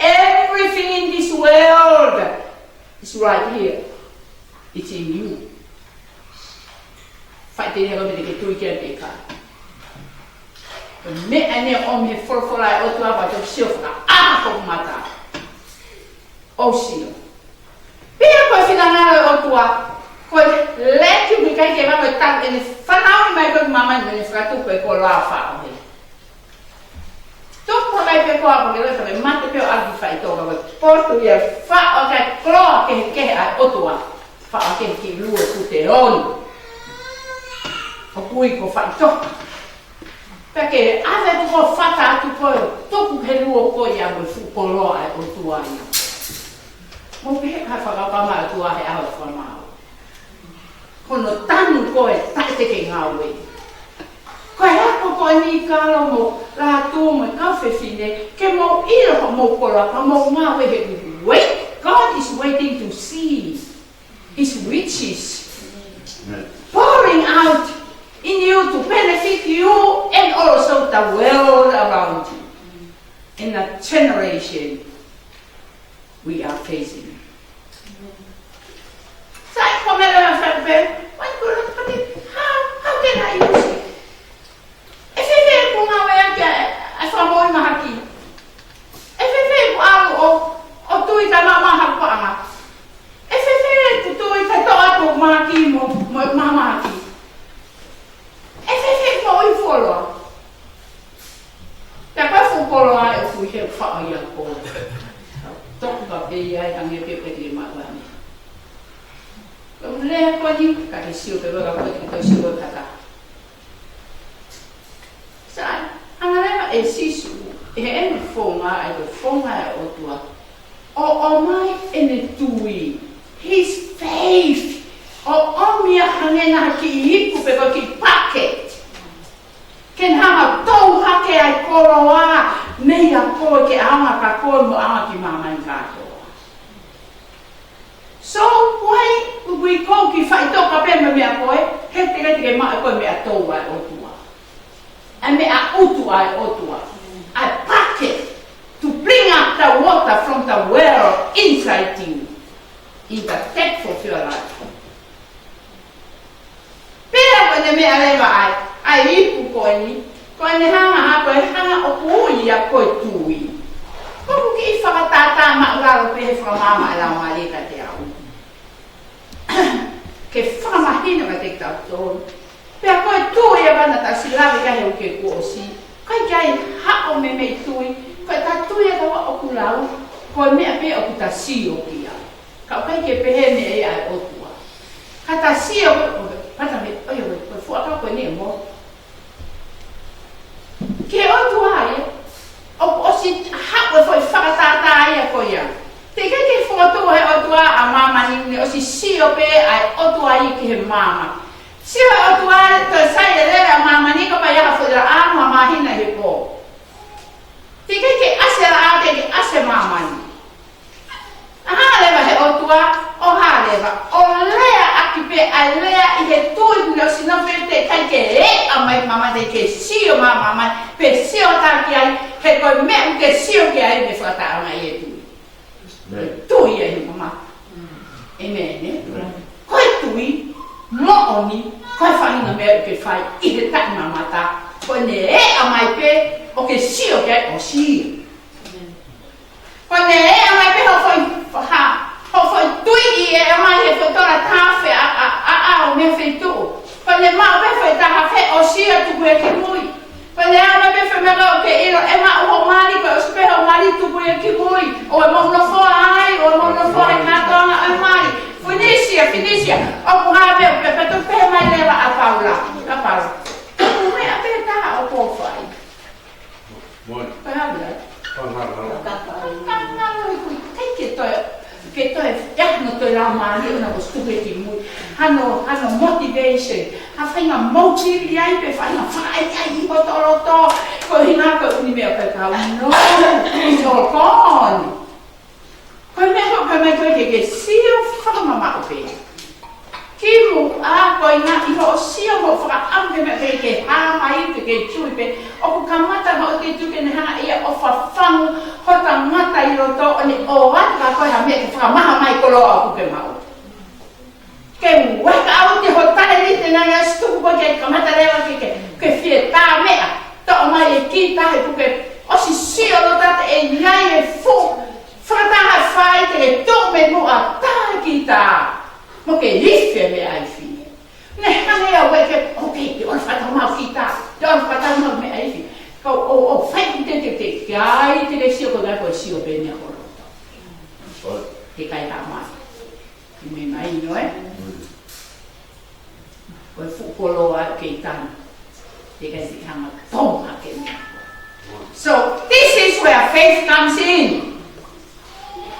everything in this world is right here. It's in you. Faʻiteliha ko e meʻa te ke tui ki ai pe ʻikai. Ko e meʻa eni ʻoku ʻomi he folofola ʻa e ʻOtua, pea toki sio fakaʻaho hoku mata. ʻOu sio. Pea ko e finangalo ʻo e ʻOtua, ko e lēkio ʻoku ʻikai ke vave ʻo taku ʻene fanauʻi mai ko ē ki māmani mo ʻene fakatupu e koloa ʻo faʻo hē. Tupu hake pē koe ʻo ke loi, ka ke mate pē ʻo ʻalu ki faʻitoka, ko e potu ia ʻe faʻo ʻaki e koloa kehekehe ʻa e ʻOtua. Faʻo ʻaki e kiʻi lue kute ʻoni. ʻOku ui ko faʻitoka. Pea ke ʻave atu ko e fata atu ko ē, tuku he lue ko ia mo e fuʻu koloa ʻa e ʻOtua ia. Mou pehē ka fakapama ʻOtua he ʻaho fakamaau. Ko hono tanu ko ē taʻe te ke ngāue. Ko e ako ko eni, Kalo mo Lātū mo e kau fefine, ke mou ʻilo hoʻomou koloa pea mou ngāue he ʻuhi. Wait, God is waiting to see his riches pouring out in you to benefit you and also the world around you. In the generation we are facing. Sai, ko e meʻa leva fai pē, wai kula, pati, how, how can I use it? ʻE fēfē ʻeku ngāueʻaki ʻa e, ʻa e fakamoʻui mahaki? ʻE fēfē ʻeku ʻalu ʻo, ʻo tui kae maʻu haʻaku paʻanga? ʻE fēfē ʻeku tui kae toʻo atu hoku mahaki mo, mo ʻeku mahamahaki? ʻE fēfē ʻeku moʻui fuoloa? Pea ko e fuʻu koloa ʻoku ʻi hē ʻoku faʻo ʻia koe. Toku ka pē ia ʻe hangē pē ko e te maʻu ʻa e meʻa. Ko e lea ko eni, ka ke sio pē koe ka ko e te ke sio koe kata. Sai, hanga leva ʻe Sīsū, ʻi heʻene founga, ʻa e founga ʻa e ʻOtua, ʻo ʻomai ʻene tui, his faith, ʻo ʻomi ia hangē ha kiʻi ipu pe ko e kiʻi packet. Ke ne hanga ʻo tou hake ʻa e koloa meiate koe ke ʻaonga kia koe mo ʻaonga ki māmani kātoa. So, why would we go ki faʻitoka pē mo e meʻa ko ē, he teʻeki ke maʻu ʻe koe e meʻa tō ʻa e ʻOtua? ʻA e meʻa ʻutu ʻa e ʻOtua. ʻA e packet to bring up the water from the well inside you, in the depth of your life. Pea ko ʻene meʻa leva ʻa e, ʻa e ipu ko eni, ko ʻene hanga ha ko e hanga ʻoku ui ia ko e tui. Ko ʻeku kiʻi fakatātā māʻulalo pē he fakamaama ʻa e Laumālie kiate au. Ke fakamahino kiate kitautolu. Pea ko e tui ia ʻa ē naʻa ta ʻosi lave ki ai he uike kuo ʻosi. ʻIkai ke ʻi ai haʻo meimei tui, ko ʻeta tui ʻa taua ʻoku lau, ko e meʻa pē ʻoku ta sio ki ai. Ka ʻoku ʻikai ke pehē meʻa ia ʻa e ʻOtua. Ka ta sio, pata me, ʻo ia, ko e fuʻu ʻakau ko eni ʻe mo. Ki he ʻOtua ia, ʻoku ʻosi haʻu e foʻi fakatātā ia ko ia. Teʻeki ke fokotuʻu he ʻOtua ʻa māmani, ne ʻosi sio pē ʻa e ʻOtua ia ki he maama. Sio he ʻOtua, toe sai e lele ʻa māmani kapau ʻe ʻi ai ha foʻi laʻā mo ha māhina he pō. Teʻeki ke ʻasi e laʻā, teʻeki ke ʻasi e māmani. ʻA e hā leva he ʻOtua, ʻo hā leva, ʻo leaʻaki pē ʻa e lea ʻi he tui kuo ne ʻosi nofo, teʻeki ke eʻa mai māmani, teʻeki ke sio mai māmani, pe sio atu ki ai, he ko e meʻa ʻoku ke sio ki ai ʻoku ne fakataʻeʻaongaʻi e tui. ʻĒmeni. Tui ʻa e māmani. ʻĒmeni, ē? ʻĒmeni. Ko e tui moʻoni, ko e faʻahinga meʻa ʻoku ke fai ʻi he taʻemamata, ko ʻene eʻa mai pē, ʻoku ke sio ki ai ʻo sio. Ko ʻene eʻa mai pē hoʻo foʻi, ha, hoʻo foʻi tui ʻi he eʻa mai he foʻi tola tafe ʻa, ʻa, ʻa, ʻa, ʻo mei he feituʻu. Ko ʻene maʻu pē foʻi tafe ʻo sio tuku e kimui. Pea ne ʻai mai pē fai mai ka ʻoku ke ʻilo ʻe maʻu hoʻo mali, ko e ʻosi pē hoʻo mali tuku ia ki mui. ʻOua ʻe mou nofoʻa ai, ʻoua ʻe mou nofoʻa he kātoanga ʻo e mali. Finisi ia, finisi ia. ʻOku hā pē, pea, pea toki pehē mai leva ʻa Paula. ʻA Paula. Ko e meʻa pē taha ʻoku ou fai. Moʻoni. Pea hā pē. Pea hā pē. Ka ngalo ʻi kui, ʻikai ke toe, ke toe, ia, hano toe lau mali, ʻona ko e stupe ki mui. Hano, hano motivation. Ha faʻahinga motive ai pē, faʻahinga fakaʻaiʻai ʻi hoto loto. Ko e ʻuhinga ko e ʻū meʻa pē ka, no, it's all gone. Ko e meʻa ko ē, ko e meʻa ko ē ke, ke sio fakamamaʻu pē. Kimuʻa ko e ʻuhinga ʻi hoʻo sio mo fakaʻamu ke meʻa pē ke hā mai ke, ke tui pē. ʻOku kamata hoʻo tui ke ne hanga ia ʻo fafangu ho tangata ʻi loto ʻo ne ʻoatu kia koe ha meʻa ke fakamaha mai koloa ʻoku ke maʻu. Ke ueka au te ho talēniti naʻa ne ʻosi tuku koe ke kamata leva ke, ke, ke fie tā meʻa. Toʻo mai e kita he kuke ʻosi sio lo tata e ʻi ai e fuʻu fakataha fai te ke toʻo mei muʻa tā kita. Mo ke ifi e meʻa ifi. Ne hane au e ke, okay, te ʻoua ʻe fakatamau kita. Te ʻoua ʻe fakatamau meʻa ifi. Kau ʻo, ʻo fai te, te, te, ke ai te ke sio ko e ngaahi ko e sio pē ʻeni ʻaho loto. Te kai tā mai. Ke mei mai no e. Ko e fuʻu koloa ʻoku ke tanu. Te kai si hanga tonga ke mea. So, this is where faith comes in.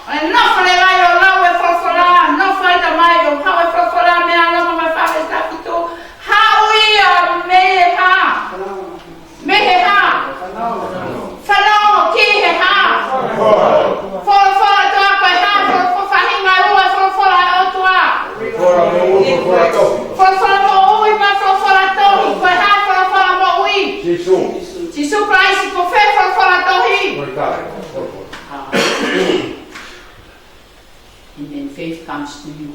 ʻE nofo leva ai ʻo lau e folofola, nofo ai tā mai ʻo haʻu e folofola mei he Loma vahe fā veesi taha fitu. Haʻu ia mei he hā? Mei he hā? Fanongo ki he hā? Folofola tohi ko e hā? Folofola faʻahinga ua, folofola ʻa e ʻOtua. Folofola moʻui, folofola tohi. Folofola moʻui, mo folofola tohi. Ko e hā folofola moʻui? Sīsū. Sīsū Kalaisi. Ko fē folofola tohi? Ko e taʻe. And then faith comes to you.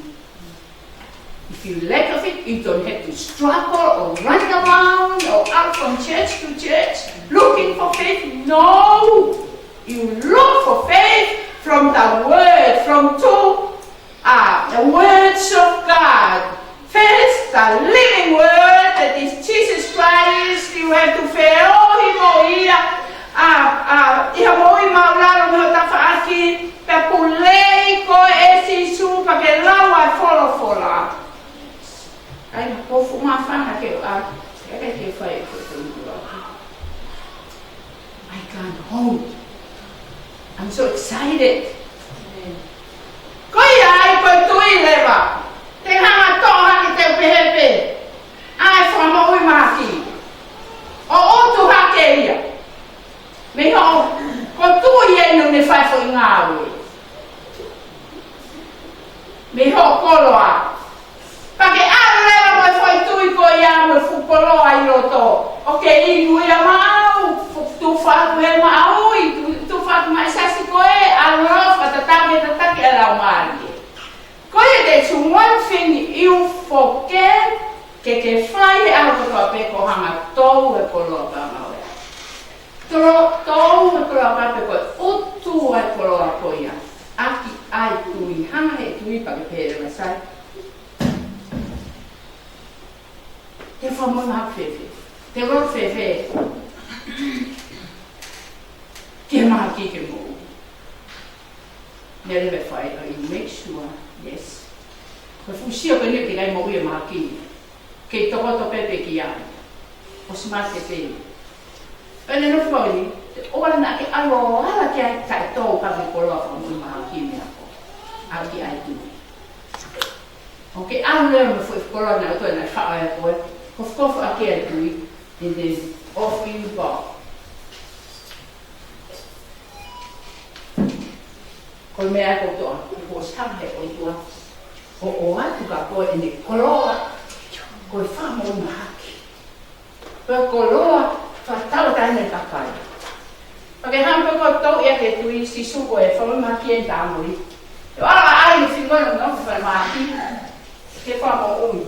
If you lack of it, you don't have to struggle or run around or out from church to church looking for faith. No! You look for faith from the Word, from two, uh, the words of God. First, the living Word, that is Jesus Christ. You have to feohi mo ia, uh, uh, ʻi he moʻui māʻulalo mo e tafaʻaki, pea pule koe ʻe Sīsū pea ke lau ʻa e folofola. ʻAi, ko e fuʻu māfana ke ʻoatu, ʻikai ke fai ko e fuʻu ʻoatu. I can't hold. I'm so excited. Ko ia ai ko e tui leva. Te hanga toʻo hake te u pehē pē. ʻA e fakamoʻui mahaki. ʻO ʻutu hake ia. Mei hoʻo, ko e tui ʻeni ʻoku ne fai foʻi ngāue. Mei hoʻo koloa. Pea ke ʻalu leva mo e foʻi tui ko ia mo e fuʻu koloa ʻi loto. ʻOku ke inu ia maʻau, fuʻu tufa atu he maʻau, ʻi tu-, tufa atu mai siasi ko ē, ʻalu leva fakatatau ke tataki ʻa e laumālie. Ko ia, that's one thing you forget, ke ke fai he ʻaho kotoa pē ko e hanga ʻo tō e koloa pea ngāue. Tō, tō e koloa pea pē ko e ʻutu ʻa e koloa ko ia. ʻAki ʻa e tui, hanga he tui pea ke pehē leva sai. Te fakamoʻui mahaki fēfē? Te u ʻalu fēfē? Ke mahaki ke moʻui. Meʻa leva ʻe fai, ʻa e make sure, yes. Ko e fuʻu sio ko eni ʻoku teʻeki ai moʻui e mahaki ni. Kei tokoto pē pē ki ai. ʻOsi mate pē. Pea ne nofo ʻi, te ʻoua naʻa ke ʻalu ʻo ala ki ai taʻe tō pea ke koloa fakamoʻui mahaki mei he ako. ʻAlu ki ai tu. ʻOku ke ʻalu leva mo e foʻi koloa naʻe ʻoatu naʻe faʻo ai koe. Kofu, kofu ʻaki ai tui. And then off you go. Ko e meʻa ko e toʻa, kuo ʻosi hanga he ʻOtua ʻo ʻoatu kia koe ʻene koloa, ko e fakamoʻui mahaki. Ko e koloa fakatauʻatāina ʻi he kakai. Pea ke hanga pē koe ʻo tauʻi ʻaki e tui, Sīsū, ko e fakamoʻui mahaki ʻeni tāmuli. ʻE ala ai e fingona no fai mahaki. Ke fakamoʻui.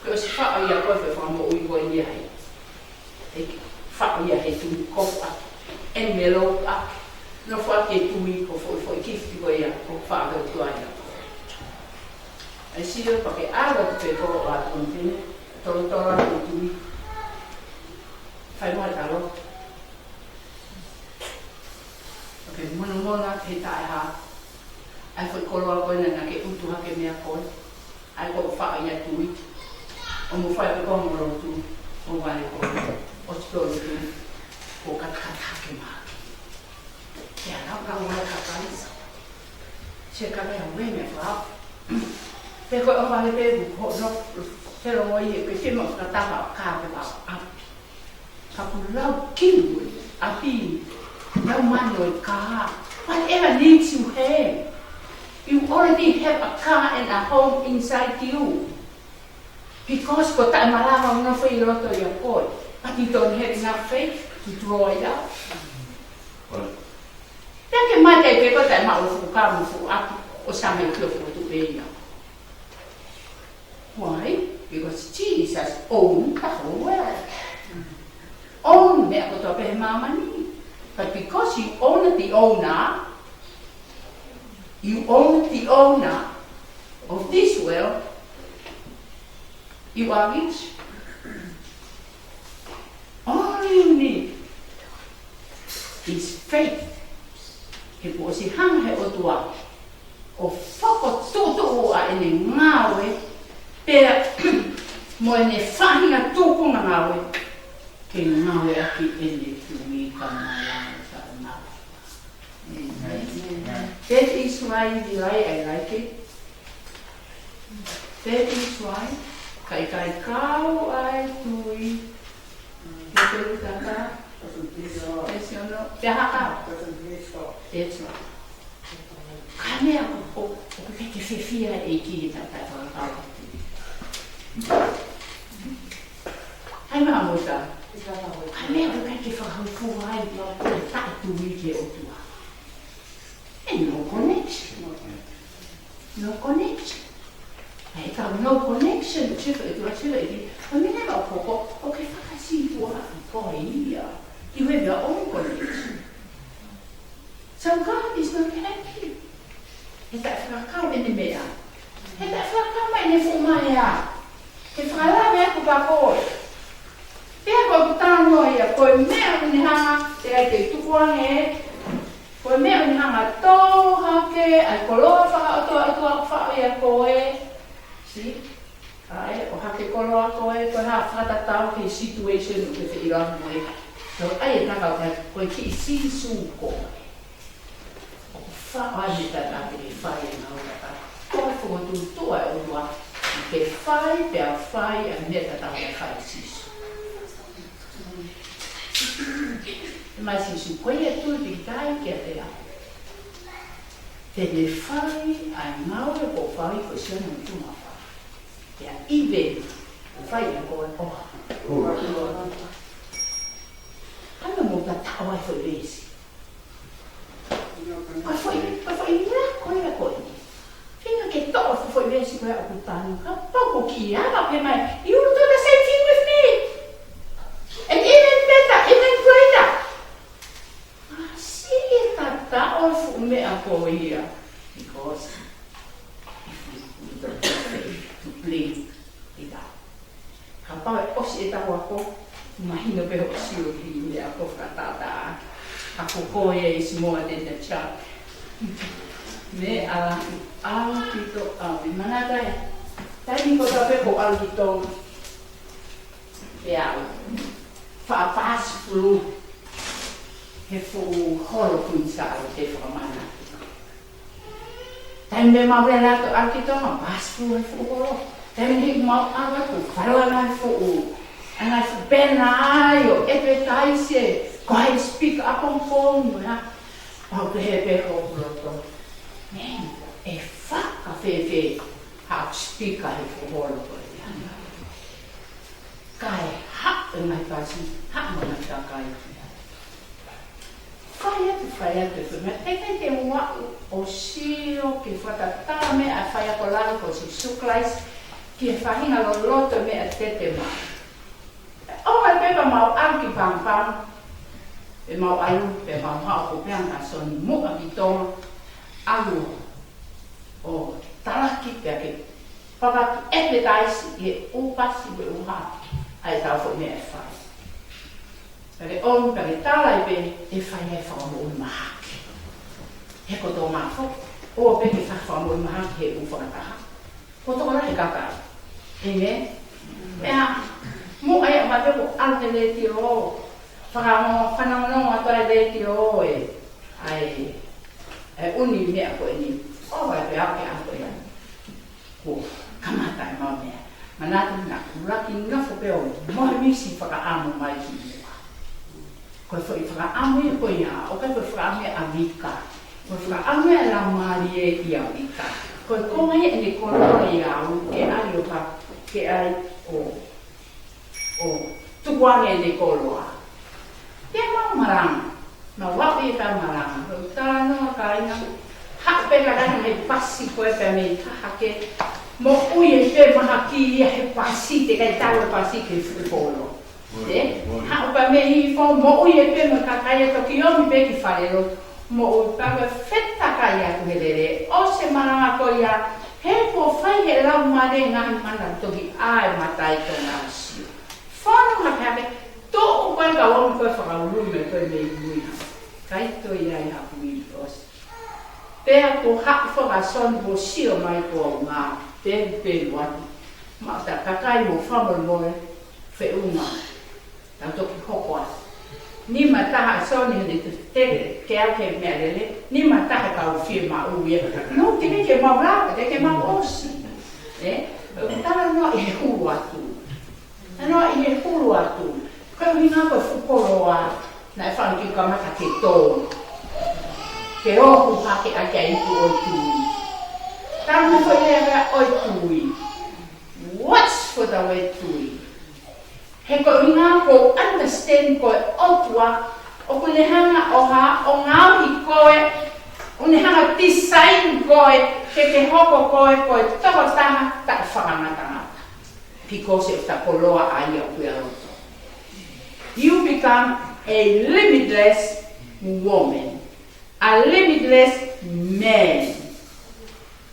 Kuo ʻosi faʻo ia koe, ko e fakamoʻui ko eni ai. ʻE faʻo ia he tui, kofu ʻaki, envelope ʻaki, nofo ʻaki e tui ko e foʻi, foʻi gift ko ia, ko e faʻo ʻe he ʻOtua ia. ʻE sio pea ke ʻalu atu pē koe ʻo ʻoatu ʻene, tolotolo atu e tui. Fai mai talo. ʻOku ke monomono atu he taʻehā. ʻAi foʻi koloa ko ena naʻa ke utu hake meʻa ko ē. ʻAi ko e faʻa ia tui. ʻO mo fai ko e konga lotu. ʻO vale ko ē. ʻO tito lotu. Ko katakata hake mahaki. Ke ala ka ua ka kaisa. Se ka mea ue me fa. Pe ko e ʻo vale pe ko no. Se lo mo i e pe ke mo ka tapa ka pe pa. ʻApi. Ka ku lau kiwi, ʻapi, lau mano e kā. Whatever needs you have. You already have a car and a home inside you. Because ko taʻe malava una fai loto ia koe. But you don't have enough faith to draw it out. Pea ke mate ke ko taʻe maʻu fuka mo fuʻaki ʻo same ki o futu e ia. Why? Because Jesus owned the whole world. Own meʻa kotoa pē he māmani. But because you own the owner, you own the owner of this world, you are rich. All you need is faith. He kuo ʻosi hanga he ʻOtua ʻo fokotuʻutuʻu ʻa ʻene ngāue, pea mo ʻene faʻahinga tuʻunga ngāue, ke ngāueʻaki ʻene tui ka malava ka malava. Amen. That is why we like, I like it. That is why, ka ʻikai kau ai tui, ke te utata, e siono, te haka. That's right. Ka mea ko, ko, ko ke ke fefia e ki he tata e whakakau. Hai mā mota. Ka mea ko ke ke whakahau fua ai, ko e taʻe tui ke ʻOtua. And no connection. No connection. He ka no connection, chief, it was chief, it, I mean, never koko, okay, fakasi tua, ko ia. You have your own connection. So God is not happy. He taʻe fakakau ʻene meʻa. He taʻe fakakau mai ʻene fuʻu maea. He fakalave aku pa koe. Pea ko e talanoa ia, ko e meʻa ʻoku ne hanga, te ai te tukuange, ko e meʻa ʻoku ne hanga tō hake, ʻai koloa fakaʻotoʻoto ʻoku faʻo ia koe. See? ʻAi, ʻo hake koloa koe, ko e hā fakatatau ki he situation ʻoku ke feʻiloaki mo ia. So, ʻai e taka ko e kiʻi Sīsū koe. ʻOku faʻa ne tata ke fai e ngāue tatau. Ko e fokotuʻutuʻu ʻa e ʻOtua, ke fai, pea fai, ʻa e meʻa tatau ʻe fai Sīsū. ʻE mai Sīsū, ko ia tui pīkitai kiate au. Te ne fai, ʻa e ngāue ʻoku fai ko e siana mo e tūmafa. Pea ʻive, fai ʻe koe ʻoha. Hanga mo tataʻo ai foʻi veesi. Ko e foʻi, ko e foʻi lea ko ia ko eni. Feinga ke toʻo foʻi veesi ko ia ʻoku tanu, kapau ko ki ava pe mai, you will do the same thing with me. And even better, even greater. Masiʻi e tataʻo e fuʻu meʻa ko ia. Because if we, we don't have faith to bring it up. Kapau ʻe ʻosi ʻetau ako, mahino pē hoʻo sio ki he meʻa ko e fakatātā. Ako ko ia is more than the chart. Meʻa lahi, ʻalu ki Tonga, ʻalu ki manako e. Taimi ko ē pē ko e ʻalu ki Tonga. Pea u faʻa pass through he fuʻu holo Kuini Sālote Fakamāʻopoʻopo. Taimi ʻe mau lele atu ʻalu ki Tonga, pass through he fuʻu holo. Taimi ʻe mau ʻalu atu, fai ʻa e ngaahi fuʻu, ʻa e ngaahi fuʻu pena ai ʻo advertise, ko hai speak ʻapongipongi mo e hā. Pau ke he pē ko e loto. Man, ʻe fakafēfē haʻaku speak he fuʻu holo ko ia. Kae haʻu e ngaahi pasi, haʻu mo e ngaahi kakai. Fai atu, fai atu, fai atu. Teʻeki ke u aʻu ʻo sio ki he fakatātā meʻa ʻa e faiako lalo ko Sīsū Kalaisi ki he faʻahinga loloto meʻa tetema. ʻO mai pē pea mau ʻalu ki Pago Pago. Pea mau ʻalu, pea mau haʻu ko Peanga Soni muʻa ki Tonga. ʻAlu ʻo talaki pea ke papaki advertise ʻi he ʻū pasi mo e ʻū hā ʻa ʻetau foʻi meʻa ʻe fai. Pea ke ʻomi, pea ke tala ai pē ʻe fai ai e fakamoʻui mahaki. He ko e tō mafo, ʻoua pē ke fai fakamoʻui mahaki he ʻū fakataha. Ko e tokolahi e kakai. ʻĒmeni. Meʻa, muʻa ia ʻoku mate ko ʻalu he letiō. Fakaongo, fanongonongo atu ai letiō ē. ʻAi, ʻai ʻuni meʻa ko eni. ʻOua pē au ke ako ia. Kuo kamata ʻemau meʻa. Manatu naʻa ku ʻuluaki nofo pē ʻo mohe misi fakaʻamu mai ki muʻa. Ko e foʻi fakaʻamu ia ko ia, ʻoku ʻikai ko e fakaʻamu ia ʻa Vika. Ko e fakaʻamu ia ʻa e Laumālie ʻia Vika. Ko e konga ia ʻene koloa ia au, ke ʻai ʻo ka, ke ʻai ʻo ʻo tukuange ʻene koloa. Pea mau malanga. Mau aʻu ʻi he malanga. Ko e talanoa kāinga. Haʻu pē kāinga he pasi ko ē pea mei taha ke moʻui ʻi he mahaki ia he pasi, teʻeki ai tau e pasi ki he fuʻu kolo. Ē? Haʻu pē mei hifo, moʻui pē mo e kakai ʻe toki ʻomi pē ki fale ʻo moʻui pē, ko e fetakai atu he lele. ʻOsi e malanga ko ia, he kuo fai he Laumālie e ngaahi mana toki ʻā e mata ʻi Tonga ʻo sio. Fonu hake hake, tuʻu ko ē ka ʻomi ko ē fakaului mai ko ē mei mui ha. ʻIkai toe ʻi ai ha kui ʻosi. Pea ko haʻu fakasoni ko sio mai ko au ngā pelu pelu atu. Mau ta kakai mo famo mo e feʻunga. Tau toki hoko atu. Nima taha soni he te te ke au ke meʻa lele. Nima taha kau fiemaʻu ia. No, teʻeki ke mau lava, teʻeki ke mau ʻosi. Ē? ʻOku talanoa ʻi he hulu atu. Talanoa ʻi he hulu atu. Ko e ʻuhinga ko e fuʻu koloa, naʻe fanga kiʻi kamata ke tō. Ke ohu hake ʻaki ʻa e ipu ʻo e tui. Talanoa ko e lea ʻo e tui. Watch for the word tui. He ko e ʻuhinga ko e understand ko e ʻOtua, ʻoku ne hanga ʻo hā, ʻo ngaohi koe, ʻoku ne hanga design koe, ke ke hoko koe, ko e tokotaha taʻe fakangatangata. Because of the koloa ʻa ia ʻoku ʻi loto. You become a limitless woman, a limitless man.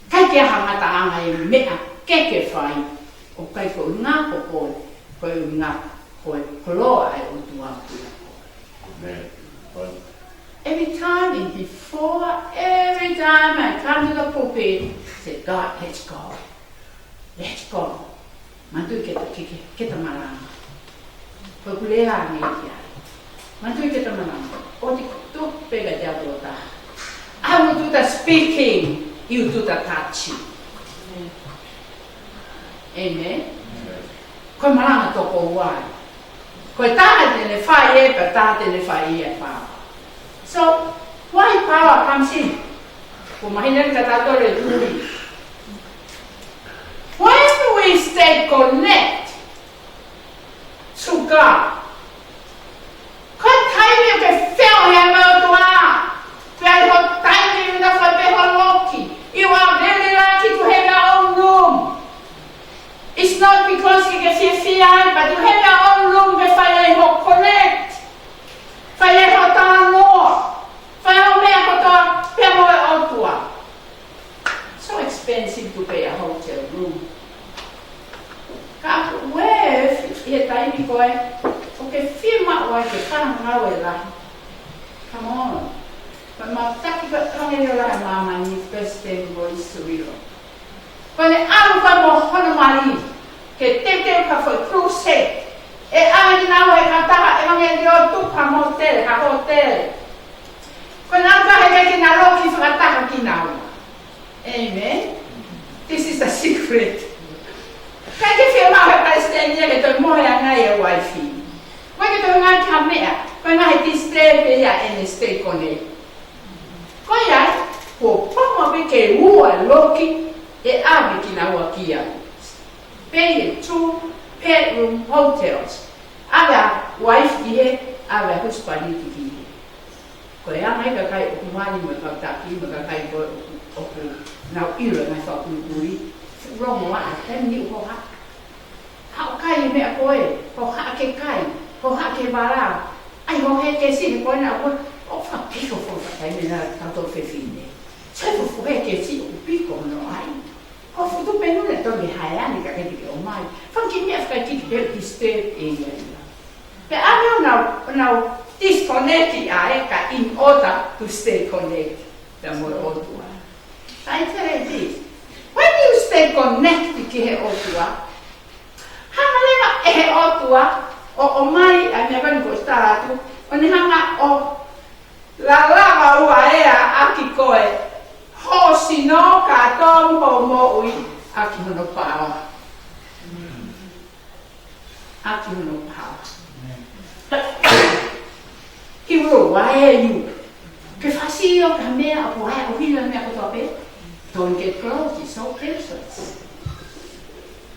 ʻIkai ke ʻi ai ha ngataʻanga ʻi he meʻa ke ke fai, ʻoku ʻikai ko e ʻuhinga ko koe, ko e ʻuhinga ko e koloa ʻa e ʻOtua ʻoku ʻi loto. Amen. Every time and before, every time I come to the pulpit, say, "God, let's go. Let's go." Manatuʻi ke ta, ke, ke, ke ta malanga. Ko ʻeku lea ange ki ai. Manatuʻi ke ta malanga. ʻOua te ke tuku pē ka te au ʻo taha. I will do the speaking, you do the touching. Amen. Ko e malanga toko ua. Ko e taha te ne fai ē, pea taha te ne fai ē pau. So, why power comes in? Ko mahina ni ka tautolu e tui. When we stay connect to God, ko e taimi ʻoku ke feohi ai mo e ʻOtua. Pea ʻi ho taimi ʻoku ke fai pē ho loki. You are very lucky to have your own room. It's not because ke ke fiefia ai, but you have your own room ke fai ai ho connect. Fai ai ho talanoa. Fai ai ho meʻa kotoa pē mo e ʻOtua. So expensive to pay a hotel room. Ka ʻoku worth ʻi he taimi ko ē ʻoku ke fiemaʻu ai ke fanongo e lahi. Come on. Ko e mātaki ko e ʻevangeliō lahi ʻa māmani, Palesiteni Uesitoni Tuʻiloa. Ko ʻene ʻalu ko ē mo hono mali ke teuteu ki ha foʻi crusade. ʻE ʻave kinaua ʻe he kautaha ʻevangeliō tuku ha mōtele, ha hōtele. Ko e ʻuhinga he ʻikai ke na loki fakataha kinaua. Amen. This is the secret. ʻIkai ke fiemaʻu ʻe he palesiteni ia ke toe mohe ange e uaifi. ʻIkai ke toe ngāueʻaki ha meʻa. Ko e ngaahi disturb ia ʻene stay connect. Ko ia, kuo pau pē ke ua loki ʻe ʻave kinaua ki ai. Pay e two bedroom hotels. ʻAve ʻa e uaifi ki hē, ʻave ʻa e husepāniti ki hē. Ko e anga ia e kakai ʻoku mali mo e kau taki, mo e kakai ko ē ʻoku, ʻoku nau ʻilo e ngaahi fakapuipui. Fuʻu longo ʻa e taimi ni ʻoku haʻu. Haʻu kai e meʻa ko ē, hohaʻa ke kai, hohaʻa ke vala. ʻAi ho hēkesi he ko ena ʻoku, ʻoku fakapiko foki e taimi na tautolu fefine. Sai fuʻu hēkesi ʻoku piko hono ʻai. Ko e fuʻu tupenu naʻe toki hae ʻa e kakai ke ō mai. Fanga kiʻi meʻa fakaʻikiiki pē disturb e ia ia. Pea ʻave ʻo nau, ʻo nau disconnect ʻa e ka in order to stay connect. Pea mo e ʻOtua. I tell you this. When you stay connected ki he ʻOtua, hanga leva ʻe he ʻOtua ʻo ʻomai ʻa e meʻa ko eni kuo u tala atu, ʻo ne hanga ʻo lalava ua ea ʻaki koe, hoʻo sino kātoa mo hoʻo moʻui ʻaki hono paoa. ʻAki hono paoa. He will wire you. Ke fasi ʻo ka meʻa ʻoku ʻai ʻo hila meʻa kotoa pē. Don't get close, it's so dangerous.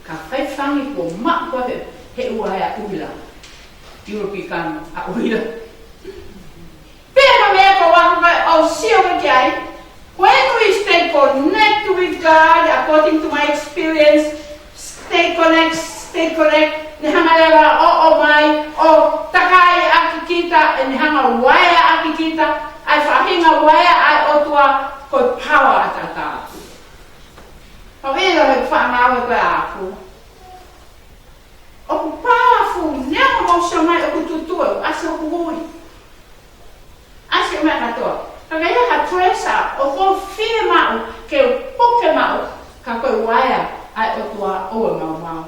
Ka fai fangi kuo maʻu koe he, he ua ʻa e ʻuhila. You will become a ʻuhila. Pea ko e meʻa ko ē ʻoku ou sio ki ai, when we stay connected with God, according to my experience, stay connect, stay connect, ne hanga leva ʻo ʻomai, ʻo takai ʻaki kita, ʻe ne hanga wire ʻaki kita, ʻa e faʻahinga wire ʻa e ʻOtua ko e paoa ʻataʻatā. ʻOku ʻilo he fānau ko ē ʻaʻaku. ʻOku powerful, neongo mo sio mai ʻoku tutuʻa, ʻasi ʻoku hui. ʻAsi e meʻa kātoa. Ka ʻi ai ha treasure ʻoku ou fiemaʻu ke u puke maʻu, ka ko e wire ʻa e ʻOtua ʻoku ou maumau.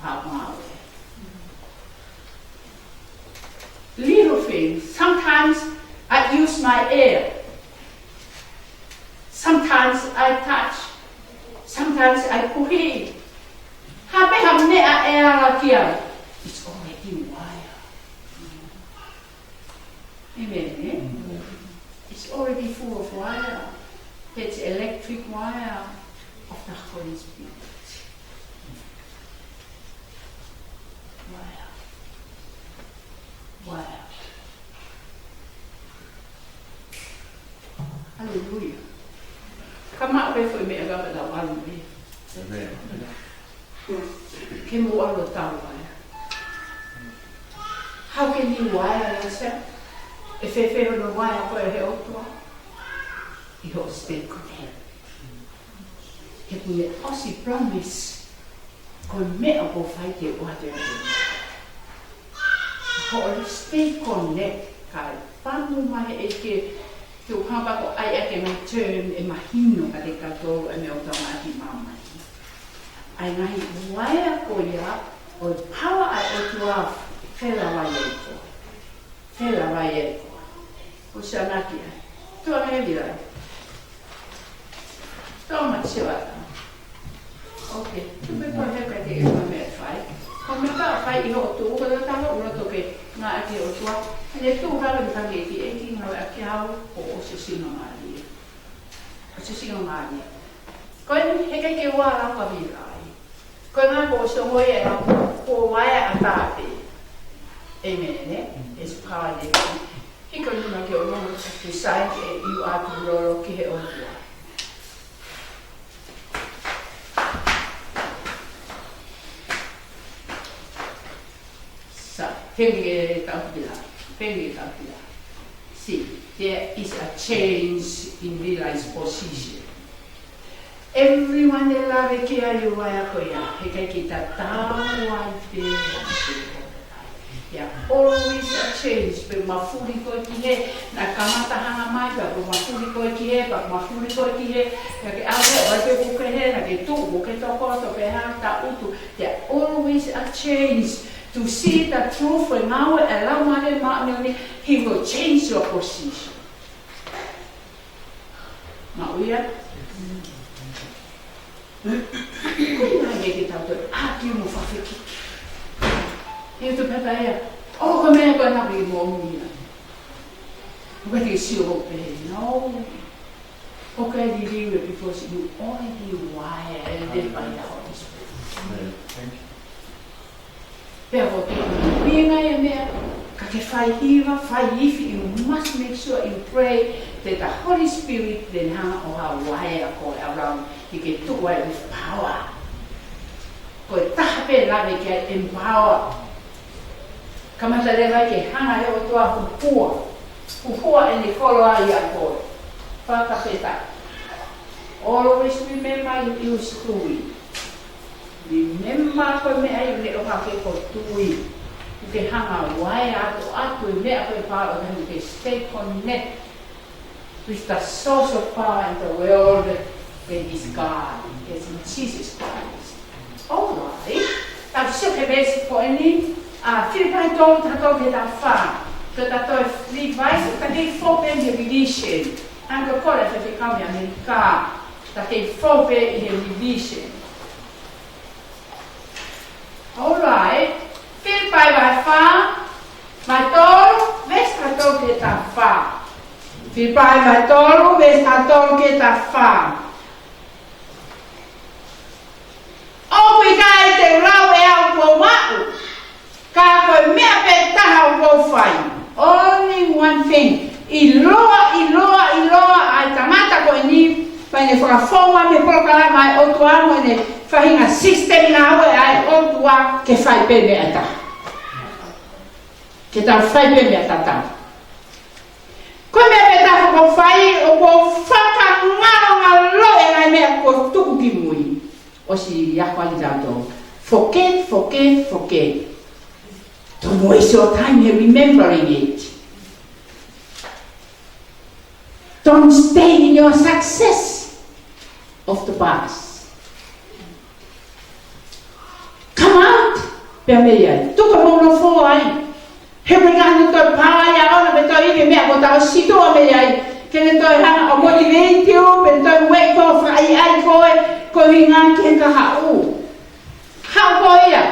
Maumau. Little things. Sometimes I use my ear. Sometimes I touch. Sometimes I puhi. Ha pē ha meʻa ʻe ala ki ai. It's already wire. Amen, eh? It's already full of wire. That's electric wire of the Holy Spirit. Wire. Wire. Hallelujah. Ka maʻu pē foʻi meʻa ka pata walu pē. Amen. Ke mou ʻalu ʻo tau ai. How can you wire yourself? ʻE fēfē hono wire koe he ʻOtua? ʻI hoʻo stay connect. He kuo ne ʻosi promise. Ko e meʻa ʻoku fai ke ʻoatu ʻe koe. Hoʻo stay connect, kae panu mai ʻe ke, ke u hapa ko ai ake mai turn ʻe mahino ka te kato e meʻa ʻoku tau ngāti māmani. ʻA e ngaahi wire ko ia, ʻo e paoa ʻa e ʻOtua fela wire ko. Fela wire ko. ʻO siʻanaki ai. Tuʻa ngai vila. Tō ma siwata. Ok. Tupe ko he ka te e ma meʻa fai. Ko meʻa ka fai ʻi hoʻo tuʻu, ko e talo ʻulo toke ngāue ki he ʻOtua. Ne tuʻu lalo ni ka ke ki e ki ngāue ʻaki au, ʻo ʻosi sino mālie. ʻOsi sino mālie. Ko eni, heʻikai ke ua lau ka vila ai. Ko e ngā ko so ngoi e lau, ko wire ʻataʻatā pē. Amen, eh? It's power there. He can do like your Lord to decide you are to lolo ki he ʻOtua. Sa, henge tau pila, henge tau pila. See, there is a change in realized position. Everyone ʻe lave ki ai ʻo ʻai ko ia, heʻikai ke tatau ai pē. There always a change, pe mafuli koe ki hē, naʻe kamata hanga mai, pe mafuli koe ki hē, pe mafuli koe ki hē, naʻa ke ʻave, ʻo ʻai pē koe ki hē, naʻa ke tuʻu, ʻo ke toko, to pe ha ta utu. There always a change. To see the truth, when now allow Mare Mare, he will change your position. Maʻu ia. Ko e ngaahi meʻa ke tau toe ʻaki mo fafekiki. He ʻoku pehē ia. ʻO ko e meʻa ko ena ki mo ia. ʻOku te sio pē, no. ʻOku ke liliu because you already wired by the Holy Spirit. Amen. Thank you. Pea ko e ʻuhinga e meʻa, ka ke fai hiva, fai ifi, you must make sure you pray that the Holy Spirit then hanga ʻo ha wire ko e around, he can do away with power. Ko e taha pē lave ki ai empower. Kamata leva ke hanga he ʻOtua huhua. Huhua ʻene koloa ʻia koe. Fakafetaʻi. Always remember you use tui. Remember ko e meʻa ʻi he ʻohake ko tui. ʻOku ke hanga ʻo ʻai ʻa e ʻoatu ʻa e meʻa ko e power ʻo ke stay connect with the source of power in the world, that is God, that is Jesus Christ. All right. Tau sio ki he veesi ko eni, ʻa Filipai tolu, taha tolu ki he taha fā. Ko e taha toe revise, ʻoku kei fō pē he revision. ʻA ia ko e kole ʻa e Faifekau mei ʻAmelika, ʻoku kei fō pē ʻi he revision. All right. Filipai vahe fā, vahe tolu, veesi taha tolu ki he taha fā. Filipai vahe tolu, veesi taha tolu ki he taha fā. ʻOku ʻikai te u lau ʻe au kuo u maʻu, ka ko e meʻa pē taha ʻoku ou fai. Only one thing. ʻIloa, ʻiloa, ʻiloa ʻa e tangata ko eni, pea ne fakafou mai mei he polokalama ʻa e ʻOtua mo ʻene faʻahinga system ngāue ʻa e ʻOtua ke fai pē meʻa ʻe taha. Ke tau fai pē meʻa tatau. Ko e meʻa pē taha ʻoku ou fai, ʻoku ou fakangalongaloʻi e ngaahi meʻa kuo tuku ki mui. ʻOsi ako ai kitautolu. Forget, forget, forget. Don't waste your time here remembering it. Don't stay in your success of the past. Come out, pea mei ai. Tuku hoʻo nofo ai. He ʻoku ʻikai ke toe pau ai ʻa hono, pe toe ʻi he meʻa kuo tau sio ki ai. Ke ne toe hanga ʻo motivate ʻo, pe toe ueʻi koe, fakaʻaiʻai koe, ko e ʻuhinga ke ke haʻu. Haʻu koe ia.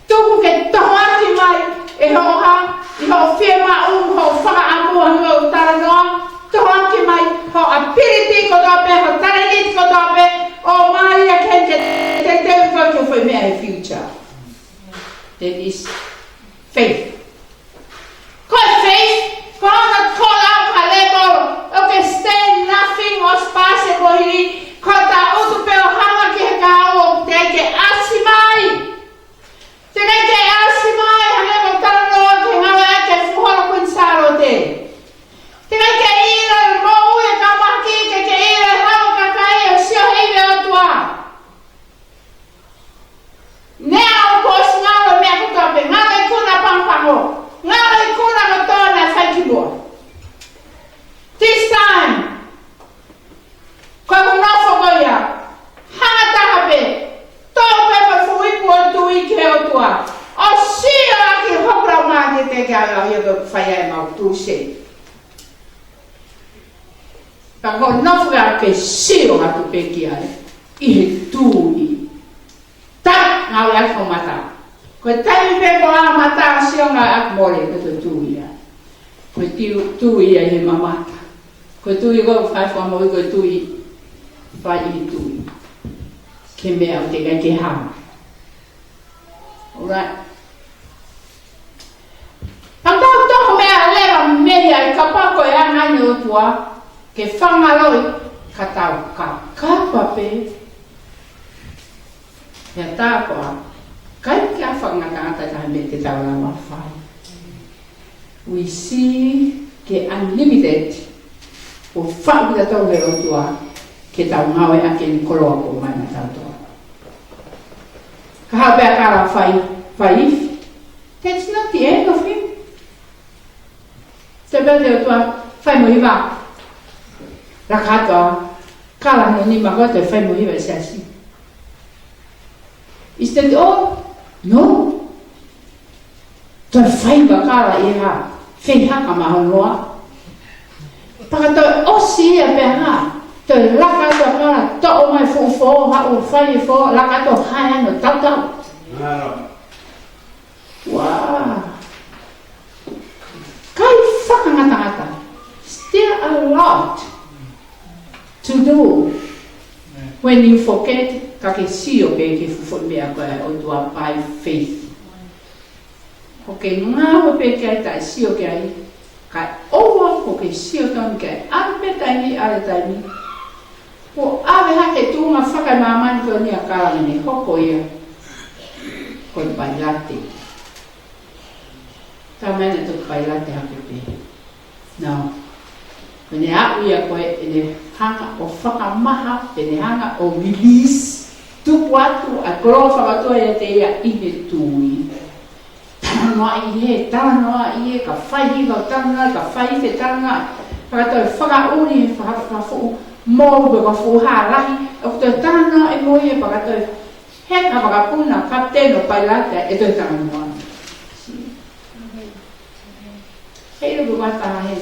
Tuku ke tohoaki mai ʻe hoʻo hā, ʻi hoʻo fiemaʻu, hoʻo fakaʻamu, hoʻo talanoa, tohoaki mai hoʻo ability kotoa pē, hoʻo talent kotoa pē, ʻomai ia ke ke teuteu koe ke fai meʻa he future. That is faith. Ko e faith, ko hono call out ki ha level ʻoku ke stand nothing ʻo spase ko hili, ko e tangutu pē ʻo hanga ki he kahaʻu ʻoku teʻeki ke ʻasi mai. Teʻeki ke ʻasi mai, hangē ko e talanoa ki he ngāue ʻa e Fuʻu Holo Kuini Sālote. Teʻeki ke ʻilo ʻe he moʻui ʻa e kau mahaki, teʻeki ke ʻilo ʻe he hau ʻa e kakai ʻa e sio he ivi ʻa e ʻOtua. Naʻa ʻoku ʻosi ngalo e meʻa kotoa pē, ngalo e ikuna pangopango, ngalo e ikuna kotoa naʻe fai kimuʻa. This time, ko e nofo ko ia, hanga taha pē, tō pē mo e fuʻu ipu ʻo e tui ki he ʻOtua. ʻO sio ʻaki hoku laumālie teʻeki ai au ia ke fai ai ʻemau tui sē. Pea ko e nofo ia ke sio atu pē ki ai, ʻi he tui. Taʻe ngāueʻaki hoʻo mata. Ko e taimi pē ko ē ʻa e mata sio ngāueʻaki mole ko e tui ia. Ko e tiu-, tui ia ʻi he mamata. Ko e tui ko e fai fakamoʻui ko e tui. Fai ʻi he tui. Ke meʻa ʻoku teʻeki ai ke hanga. All right. Pea tau toʻo meʻa leva mei ai kapau ko e anga ʻeni ʻo e ʻOtua, ke fakangaloʻi ka tau kakapa pē. Pea tā koā, ʻikai ke ʻi ai ha fakangatangata ʻi he meʻa te tau lava fai. We see ke unlimited ʻoku faʻu kitautolu ʻe he ʻOtua ke tau ngāueʻaki ʻene koloa ʻoku ʻomai maʻatautolu. Ka haʻu pē ʻa Kala fai, fai ifi. That's not the end of him. Te pehē ʻe he ʻOtua, fai mo hiva. Laka atu ʻa Kala he nima ko ē toe fai mo hiva ʻi he siasi. Is that all? No. Toe fai ʻa Kala ʻi ha feihaka mahonoa. Pea ka toe ʻosi ia pea hā, toe laka atu ʻa Kala, toʻo mai fuʻu fō, haʻu fai e fō, laka atu ʻo hae ʻo tautau. Wow. ʻIkai fakangatangata. Still a lot to do when you forget, ka ke sio pē ki he fuʻu meʻa ko ē ʻa e ʻOtua by faith. ʻOku ke ngāue pē ki ai taʻe sio ki ai, kae ʻoua ʻoku ke sio tonu ki ai, ʻalu pē taimi, ʻalu taimi. Kuo ʻave hake tuʻunga fakaemāmani ko eni ʻa Kala, ne hoko ia ko e pailate. Talamai naʻe toki pailate hake pē. Now, ko ʻene aʻu ia ko ē, ʻene hanga ʻo fakamaha, ʻene hanga ʻo release, tuku atu ʻa e koloa fakaʻotua ʻiate ia ʻi he tui. Tama talanoaʻi he, talanoaʻi he, ka fai hiva talanoaʻi, ka fai he talanoaʻi. Fakatau e fakaʻuli he faka-, fakafuʻu mou pe fakafuʻu hā lahi, ʻoku toe talanoaʻi mo ia fakatau e heka vakapuna, kapiteni ʻo pailate, ʻe toe talanoaʻi. He ʻilo pe ko e hā taha he,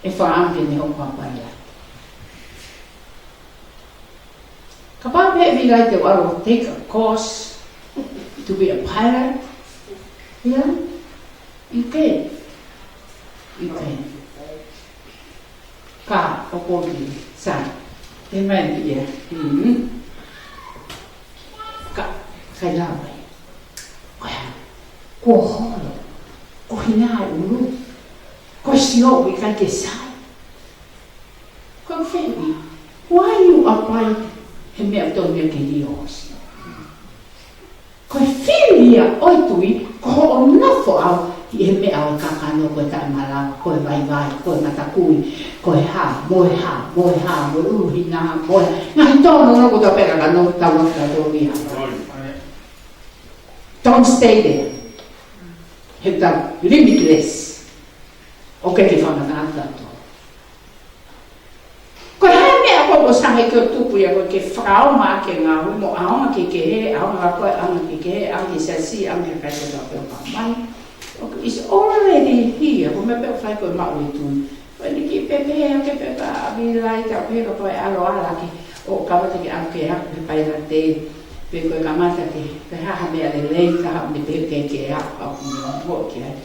ʻe fakaʻamu ke ne hoko ko ha pailate. Kapau pē ʻe fie ʻai ke ʻalu ʻo take a course to be a pilot, yeah, you can. You can. Ka, ʻoku ou tui, sai. Te mai ia. Mm. Ka, kai lava. Ko e hā? Ko e holo. Ko e hina ʻulu. Ko e sio ʻoku ʻikai ke sai. Ko e fehuʻi, why you apply he meʻa ʻoku tau meʻa ke lio ʻo sio? Ko e fili ia ʻo e tui, ko hoʻo nofo ʻaʻau ʻi he meʻa ʻo e kakano, ko e taʻemalava, ko e vaivai, ko e matakui, ko e hā, mo e hā, mo e hā, mo e ʻulu hina, mo e ngaahi tōnounou kotoa pē ʻa e kakano, tau ʻoatu ʻa e tō ia. Don't stay there. He ʻoku tau limitless. ʻOku ʻikai ke fakamatala atu. Ko e hā e meʻa ʻoku ʻosi hangē ko e tupu ia ko e ke fakaʻaongaʻi ʻaki e ngāue mo ʻaonga ki he kehe, ʻaonga kia koe, ʻaonga ki he kehe, ʻaonga ki he siasi, ʻaonga ki he kakai kotoa pē ʻoku ʻomai. ʻOku, it's already here, ko e meʻa pē ʻoku fai ko e maʻu e tui. Ko eni ki pepe, ke pepe, ʻa vila i ka pē ka pau ʻe ʻalu ʻo ala ki, ʻo kamata ke ʻalu ke ʻalu ke pailate, pe ko e kamata ke, ke hā ha meʻa lelei, ka hā ne pe ke ke ʻalu, ʻalu ki mo ki ai.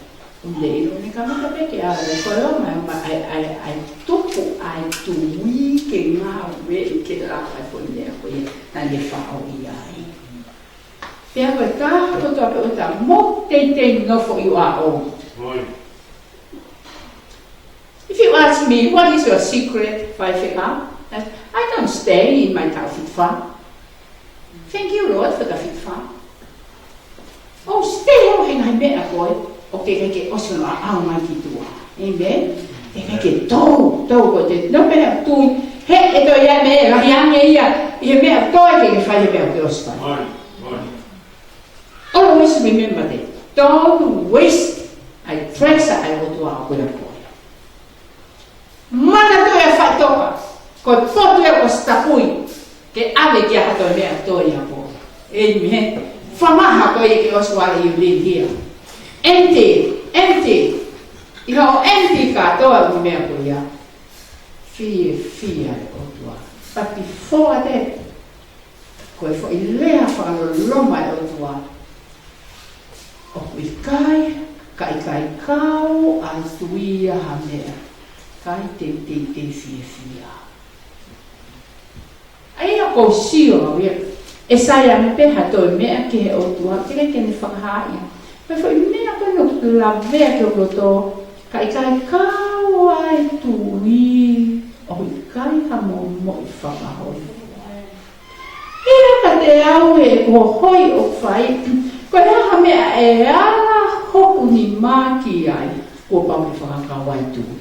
ʻO ne ʻilo ne kamata pē ke ʻalu, ko e ʻomai, ʻomai, ʻai, ʻai, ʻai tupu, ʻai tui ke ngāueʻi ke lava ko e meʻa ko ia, naʻa ne faʻo ia ai. Pea ko e taha kotoa pē ʻoku ta mo teitei nofo ʻi ʻaʻau. If you ask me, what is your secret, Faifekau? I don't stay in my taʻofitfā. Thank you, Lord, for the fitfā. ʻO stay ʻo he ngaahi meʻa ko ē, ʻoku ʻikai ke ʻosi hono ʻaʻau mai ki tuʻa. Amen? ʻIkai ke tau, tau ko e te, no meʻa tui, he ʻe toe ʻi ai e meʻa, lahi ange ia, ʻi he meʻa toe ke ke fai he meʻa ʻoku ke ʻosi fai. Always remember that. Don't waste ʻa e treasure ʻa e ʻOtua ʻoku ʻiate koe. Manatuʻi e faʻitoka, ko e potu ē ʻoku ʻosi tapui, ke ʻave ki ai ha toe meʻa toe ʻiate koe. Amen. Fakamaha ko ia ke ʻosi wale you leave here. Empty, empty. ʻI hoʻo empty kātoa e meʻa ko ia, fiefia e ʻOtua. But before that, ko e foʻi lea fakaloloma e ʻOtua. ʻOku ʻikai, ka ʻikai kau ʻa e tui ia ha meʻa, ʻikai te, te, te fiefia. ʻA ia ʻoku ou sio au ia, ʻe sai ange pē ha toe meʻa ki he ʻOtua, ke ke ne fakahā ia. Ko e foʻi meʻa ko ē naʻe lavea ki hoku loto, ka ʻikai kau ʻa e tui, ʻoku ʻikai ha momoʻi fakahōifua. ʻIa ka te au ē ko e hohoi ʻoku fai, ko e hā ha meʻa ʻe ala hoku nima ki ai, kuo pau ke fakakau ai tui.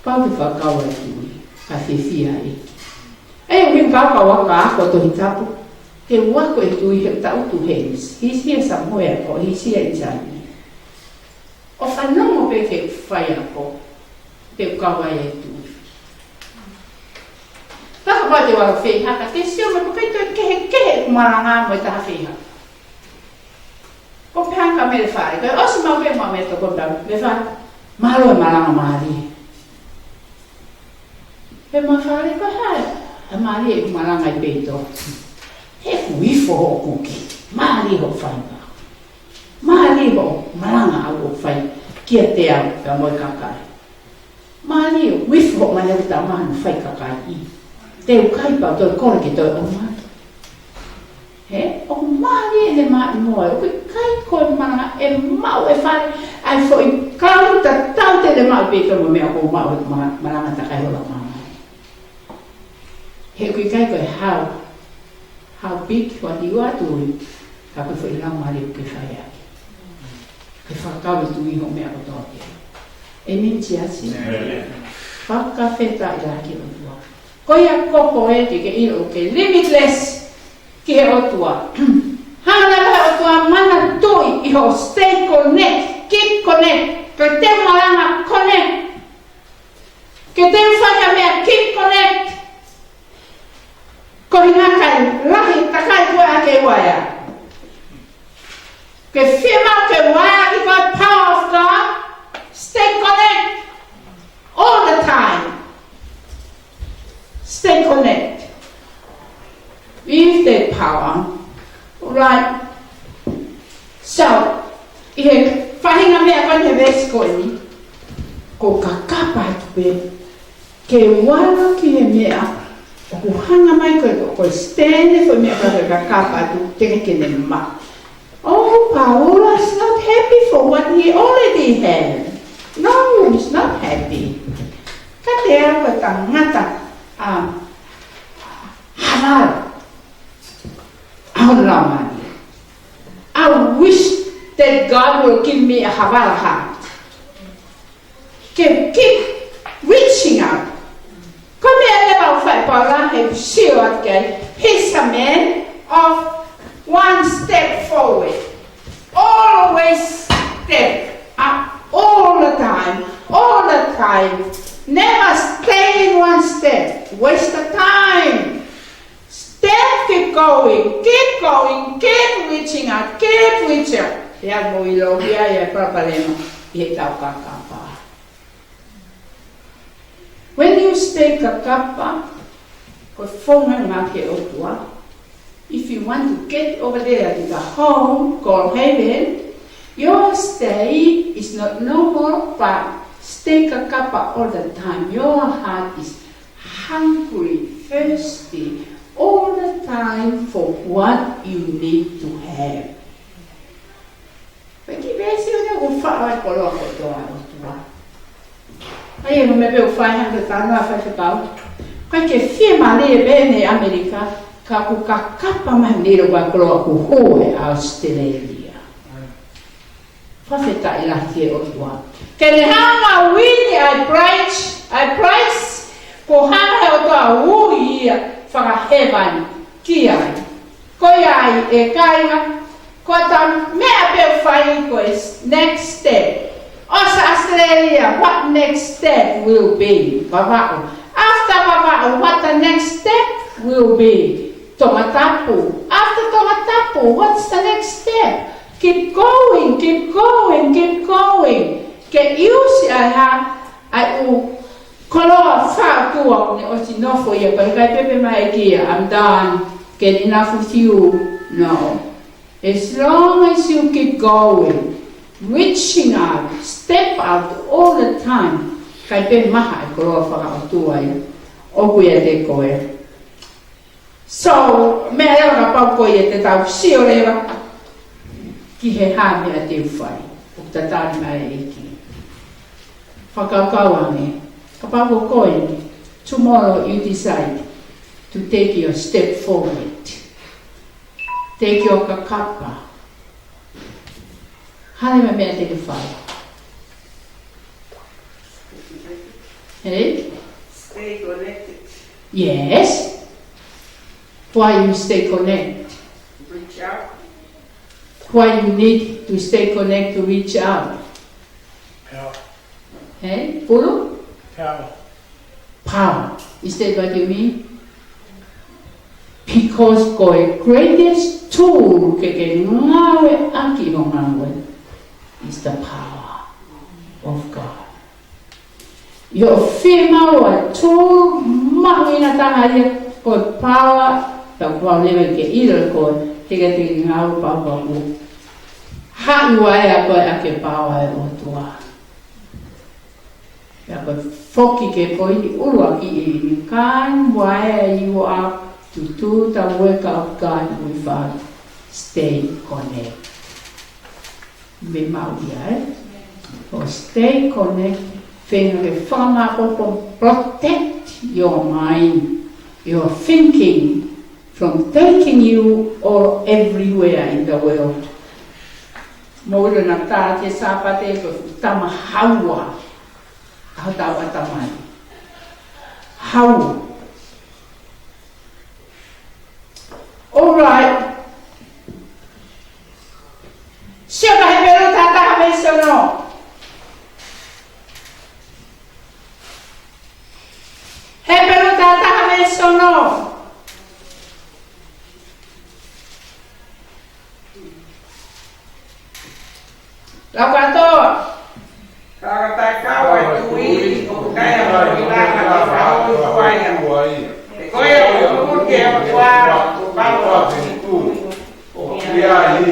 Pau ke fakakau ai tui, ka fiefia ai. ʻE ui kau kau aka ako Tohi Tapu, ke u ako e tui he taʻu tu heisi, heisi e Samoa ko heisi e Isani. ʻO fanongo pē ke fai ako, te u kau ai e tui. Pea kapau te u ʻalu ʻo feihaka, te u sio mai ʻoku ʻikai toe kehekehe ʻeku malanga mo e taha feihaka. Ko e pehē ange kia Mele Fale, ko e ʻosi maʻu pē mo Mele Fale, Mele Fale, mālō e malanga mālie. He Mele Fale ko hai, ʻa e mālie ʻeku malanga ʻi peito. He ʻoku ifo hoʻo kuki, mālie hoʻo faiva. Mālie hoʻo malanga ʻoku fai kiate au pea mo e kakai. Mālie, ʻoku ifo hoʻo mali ʻoku tama hono fai kakai. Te u kai pea u toe kole ke toe ʻomai. He, ʻoku mālie ʻene maʻimoa, ʻoku ʻikai ko e malanga ʻe maʻu ʻe Fale, ʻa e foʻi kau tatau te ne maʻu pē ka mo e meʻa ʻoku maʻu he ma-, malanga takai hola māmani. He ʻoku ʻikai ko e how, how big what you are doing, ka ko e foʻi laumālie ʻoku ke fai ʻaki. Ke fakakau e tui hoʻo meʻa kotoa pē. Amen, siasi? Amen. Fakafetaʻi lahi ki he ʻOtua. Ko ia ko koe ke ke ʻilo ʻoku ke limitless ki he ʻOtua. Hanga leva he ʻOtua ʻo manatuʻi Ko stay connect, keep connect. Ke te malanga connect. Ke te fai ha meʻa, keep connect. Ko e ngaahi kakai lahi, kakai ko ē ʻa e uaea. Ke fiemaʻu ke uaea ʻaki koe e power of God, stay connect all the time. Stay connect with the power. All right. So, ʻi he faʻahinga meʻa ko eni he veesi ko eni, ko e kakapa atu pē ke uaea ki he meʻa ʻoku hanga mai ko e, ko e stay, foʻi meʻa ko e kakapa atu, te ne ke ne ma. Oh, Paula is not happy for what he already had. No, he's not happy. Ka te au ko e tangata, um, halal. Au lamani. I wish that God will give me a halal heart. Ke keep reaching out. Ko e meʻa leva ʻoku fai ʻe Paula, he sio atu ki ai, he's a man of one step forward. Always step up. All the time. All the time. Never stay in one step. Waste the time. Step, keep going, keep going, keep reaching out, keep reaching out. Ia mo ʻilo ia, ia e palopalema ʻi heʻetau kakapa. When you stay kakapa, ko e founga ngā ke ʻOtua. If you want to get over there to the home called heaven, your stay is not normal, but stay kakapa all the time. Your heart is hungry, thirsty, all the time for what you need to have. Pea ki pē sio ne ʻoku faʻa ai koloa kotoa ʻOtua. ʻA ia, ko e meʻa pē ʻoku fai hanga tānoa fai fekau. Ko e ke fiemālie pē ne ʻAmelika, ka ʻoku kakapa mai ne ʻilo ʻa e koloa ʻoku hū ʻi ʻAositelēlia. Fakafetaʻi lahi ki he ʻOtua. Ke ne hanga ʻo uini ʻa e prize, ʻa e prize, ko e hanga he ʻOtua ʻo ui ia fakahēvani ki ai. Ko ia ai ʻe kāinga, ko ʻeta meʻa pē ʻoku fai ko e next step. ʻOsi ʻAositelēlia, what next step will be? Vavaʻu. After Vavaʻu, what the next step will be? Tongatapu. After Tongatapu, what's the next step? Keep going, keep going, keep going. Ke ʻiusi ai ha, ai ʻū koloa fātua ne ʻosi nofo ia, pea ʻikai pē pehē mai kia, I'm done. Can enough with you? No. As long as you keep going, reaching out, step out all the time, ʻikai pē maha e koloa fakaʻotua ia ʻoku ʻiate koe. So, meʻa leva kapau ko ia te tau sio leva ki he hā meʻa te u fai, ʻoku tatali mai e ʻEiki. Fakakaukau ange, kapau ko koe, tomorrow you decide to take your step forward. Take your kakapa. Hā leva e meʻa te ke fai? Hey? Stay connected. Yes. Why you stay connected? Reach out. Why you need to stay connected to reach out? Power. Hey, Pulu? Power. Power. Is that what you mean? Because ko e greatest tool ke ke ngāueʻaki hoʻo ngāue is the power of God. ʻIo, fiemaʻu ʻa e tool mahuʻinga taha ia ko e power, ka kuo leva ke ʻilo ko e teka te ke ngāue pau pau. Haʻu ai ʻa koe ʻaki e power ʻa e ʻOtua. Pea ko e foki ke ko e ʻuluaki ʻi he kind where you are to do the work of God without stay connect. Mei maʻu ia, ē? ʻO stay connect, feinga ke fakamāʻopoʻopo, protect your mind, your thinking from taking you all everywhere in the world. Mou ʻilo naʻa tā ki he Sāpate ko e tama haua ʻa hotau ʻatamai. Haua. All right. Sio ka Lau kātoa. Ka ka taʻekau ʻa e tui, ʻoku ʻikai ha moʻui langa ʻe fakaʻotua ia. He ko ia ʻoku tuʻu ki he ʻOtua, ʻoku pau ke tui. ʻOku ʻi ai,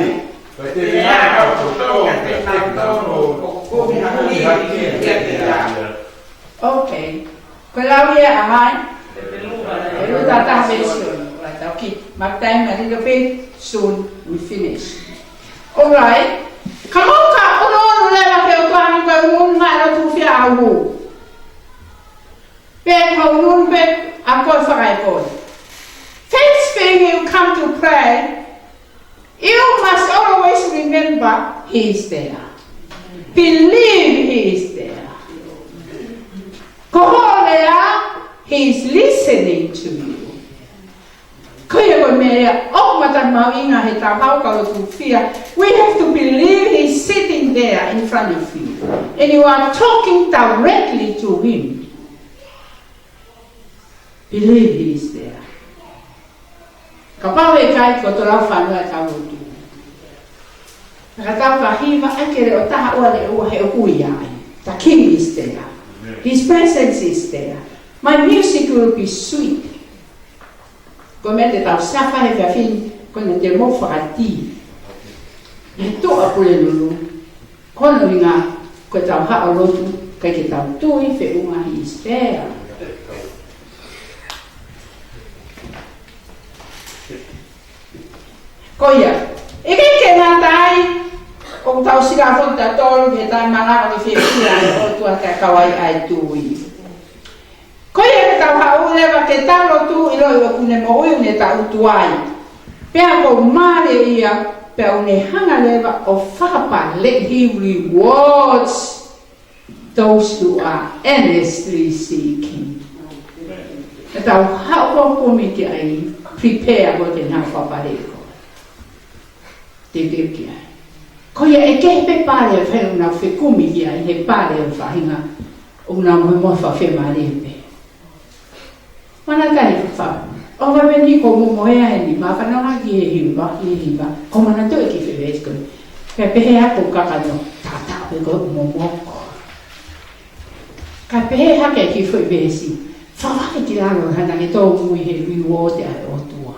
ka te ne ʻai ha toto kiate kinautolu ʻoku kumi ha kivi kiate ia. Okay. Ko e lau ia ʻa hai? Hepelū taha taha veesi ono. All right, I'll keep my time a little bit. Soon we finish. All right. Ka mou ka ʻunuʻunu leva ki he ʻOtua, ʻa ia ko e ʻunuʻunu mai ʻa e lotu fiefia ʻaʻaku. Pea ko e ʻunuʻunu pē ʻa e fakaʻekonga. First thing you come to pray, you must always remember He is there. Believe He is there. Ko hoʻo lea, He is listening to you. Ko ia ko e meʻa ʻoku matamau ʻi he ʻetau haʻu ki he lotu fiefia. We have to believe He's sitting there in front of you. And you are talking directly to Him. Believe He is there. Kapau ʻe ʻikai, ko e tō lau fanua ʻetau lotu. Ka tau ka hiva ʻa e kele ʻo taha ua le ua he ʻoku ʻi ai. The King is there. His presence is there. My music will be sweet. Ko e meʻa te tau sio ki ai he efiafi ni, ko ʻene te mou fakatī. He tuʻa pule lulu. Ko hono ʻuhinga, ko ʻetau haʻu ʻo lotu, ʻikai ke tau tui, feʻunga He is there. Ko ia, ʻikai ke ngata ai, ʻoku tau sila foki tautolu, he taimi manako ke fiefia, ʻo tuʻa ke kau ai ʻa e tui. Ko ia ke tau haʻu leva ke tau lotu ʻiloʻi ʻoku ne moʻui ʻoku ne tau tuai. Pea ko e mare ia, pea ʻoku ne hanga leva ʻo fakapale, He rewards those who are earnestly seeking. Ke tau haʻu ʻo kumi ki ai, prepare ko te nau fakapale ko. Te te ki ai. Ko ia ʻe kehe pē pale ʻe fai ʻoku nau fekumi ki ai, he pale ʻo e faʻahinga ʻoku nau moemoe fakafemālie pē. Mana kai fa. ʻO ka meni ko mo mo ea eni, ma ka nonga ki he hiva, ki he hiva. Ko mana toe ki he veesi ko. Pea pehē ʻa e kakano, tata pe ko mo mo ko. Ka pehē hake ki he foʻi veesi. Fakafake ki lalo hana ke tōmui he reward ʻa e ʻOtua.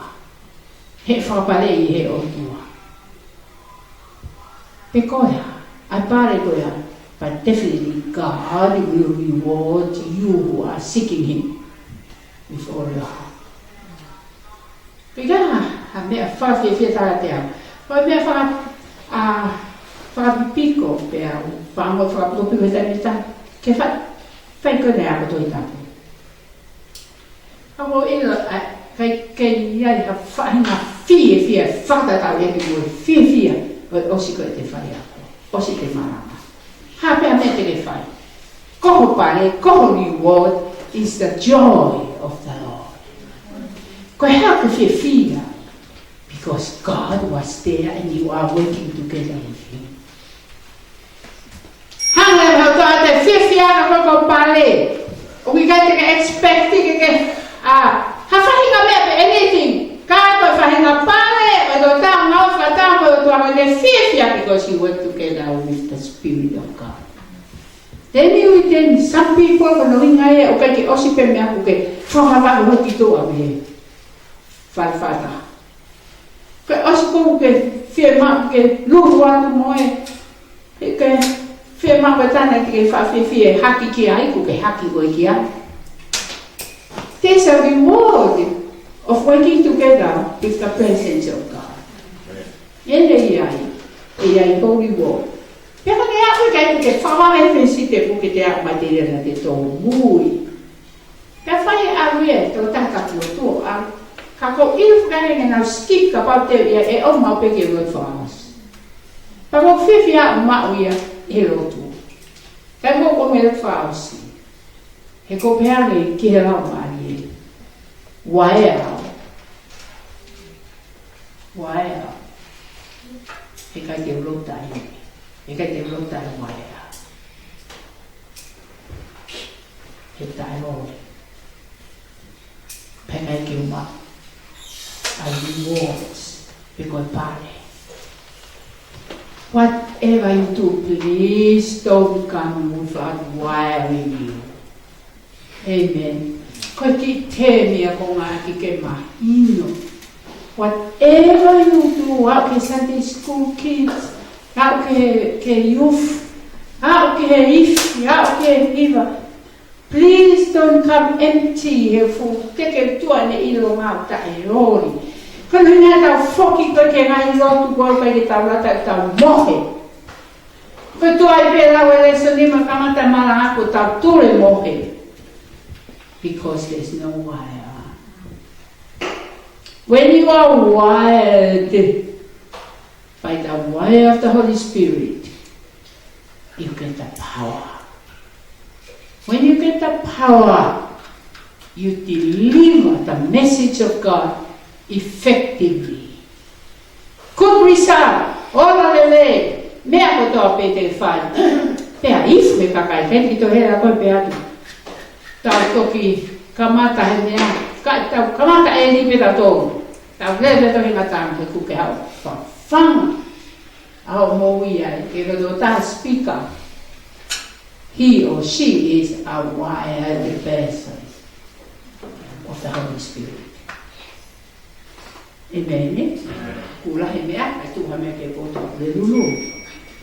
He fakapale ʻi he ʻOtua. Pe ko ia, ʻa e pale ko ia, but definitely God will reward you who are seeking Him with all your heart. Pea ko e hā, ʻa e meʻa fakafiefia taha te au. Ko e meʻa faka-, ʻa, fakapipiko pē au, fakamoʻoni fakapikopiko he taimi ʻe taha, ke fai, fai ko ē ʻa e ako Tohi Tapu. ʻA ko ʻilo, ʻa, kai, kai ʻi ai ha faʻahinga fiefia, fakatatau ia ki he fiefia, ʻo, ʻosi ko ē ʻete fai ako, ʻosi ʻete malanga. Ha pē ha meʻa te ke fai. Ko ho pale, ko ho reward is the joy of the Lord. Ko e hā ʻoku ke fiefia, because God was there and you are working together with Him. Hanga ʻe he ʻOtua ʻo te fiefia ʻaki ho pale. ʻOku ʻikai te ke expect ke ke, ʻa, ha faʻahinga meʻa pe anything. Ka ko e faʻahinga pale, ʻo e tau ngāue fakataha mo e ʻOtua, ʻoku ke fiefia because you work together with the Spirit of God. Then you, then some people, ko hono ʻuhinga ia, ʻoku ʻikai ke ʻosi pē meʻa ʻoku ke fakavave huki tuʻa mei he fale fakataha. Ke ʻosi ko ē ke fiemaʻu ke lulu atu mo e, ke fiemaʻu ke tana ke fakafiefia hake ki ai, ʻoku ke hake koe ki ai. There's a reward of working together with the presence of God. ʻE ʻi ai, ʻe ʻi ai ho reward. Pea ko e meʻa ʻoku ʻikai ke fakavave he site ʻoku ke te aʻu mai te lea na te tōmui. Pea fai ʻalu ia, tau taka kuo tuʻo ʻalu. Ka ko e ʻilo fakaenga nau skip kapau te ia ʻe ʻomai pē ke lotu fakaʻosi. Pea ko e fiefia ʻoku maʻu ia he lotu. Pea mo ko e lotu fakaʻosi. He ko e pehē ange ki he Laumālie. Ua e ao. Ua e ao. He ʻikai te u lotu ai. He ʻikai te u lotu ai ua e ao. He taʻeʻoua. Pea ʻikai ke u maʻu ʻa e rewards pe ko e pale. What Whatever you do, please don't come with a wire in you. Amen. Ko e kiʻi tēmi ia ko ē ke mahino. Whatever you do, aʻu ki he Sunday school kids, aʻu ki he, ki he youth, aʻu ki he ifi, aʻu ki he hiva. Please don't come empty he fuʻu teke tuʻa ne ʻilo ngāue taʻeloli. Ko hono ʻuhinga ia ʻetau foki ko ē ki he ngaahi lotu ko ē ʻikai ke tau lata ʻetau mohe. Ko e tuʻu ai pē lau e lēsoni mo kamata malanga kuo tau tulemohe. Because there's no wire. When you are wired by the wire of the Holy Spirit, you get the power. When you get the power, you deliver the message of God effectively. Good result, ola lelei, meʻa kotoa pē te fai. Pea if me kakai, heni ki to hela ko ē pea tu. Tau toki kamata he meʻa, ka tau kamata eni pē tau tō. Tau lele to he ngata he kuke hau. Fafanga. Au mo ia, ke ko to ta speaker. He or she is a wired person of the Holy Spirit. Amen, eh? Kuo lahi e meʻa, ʻe tuʻu ha meʻa ke poto le lulu.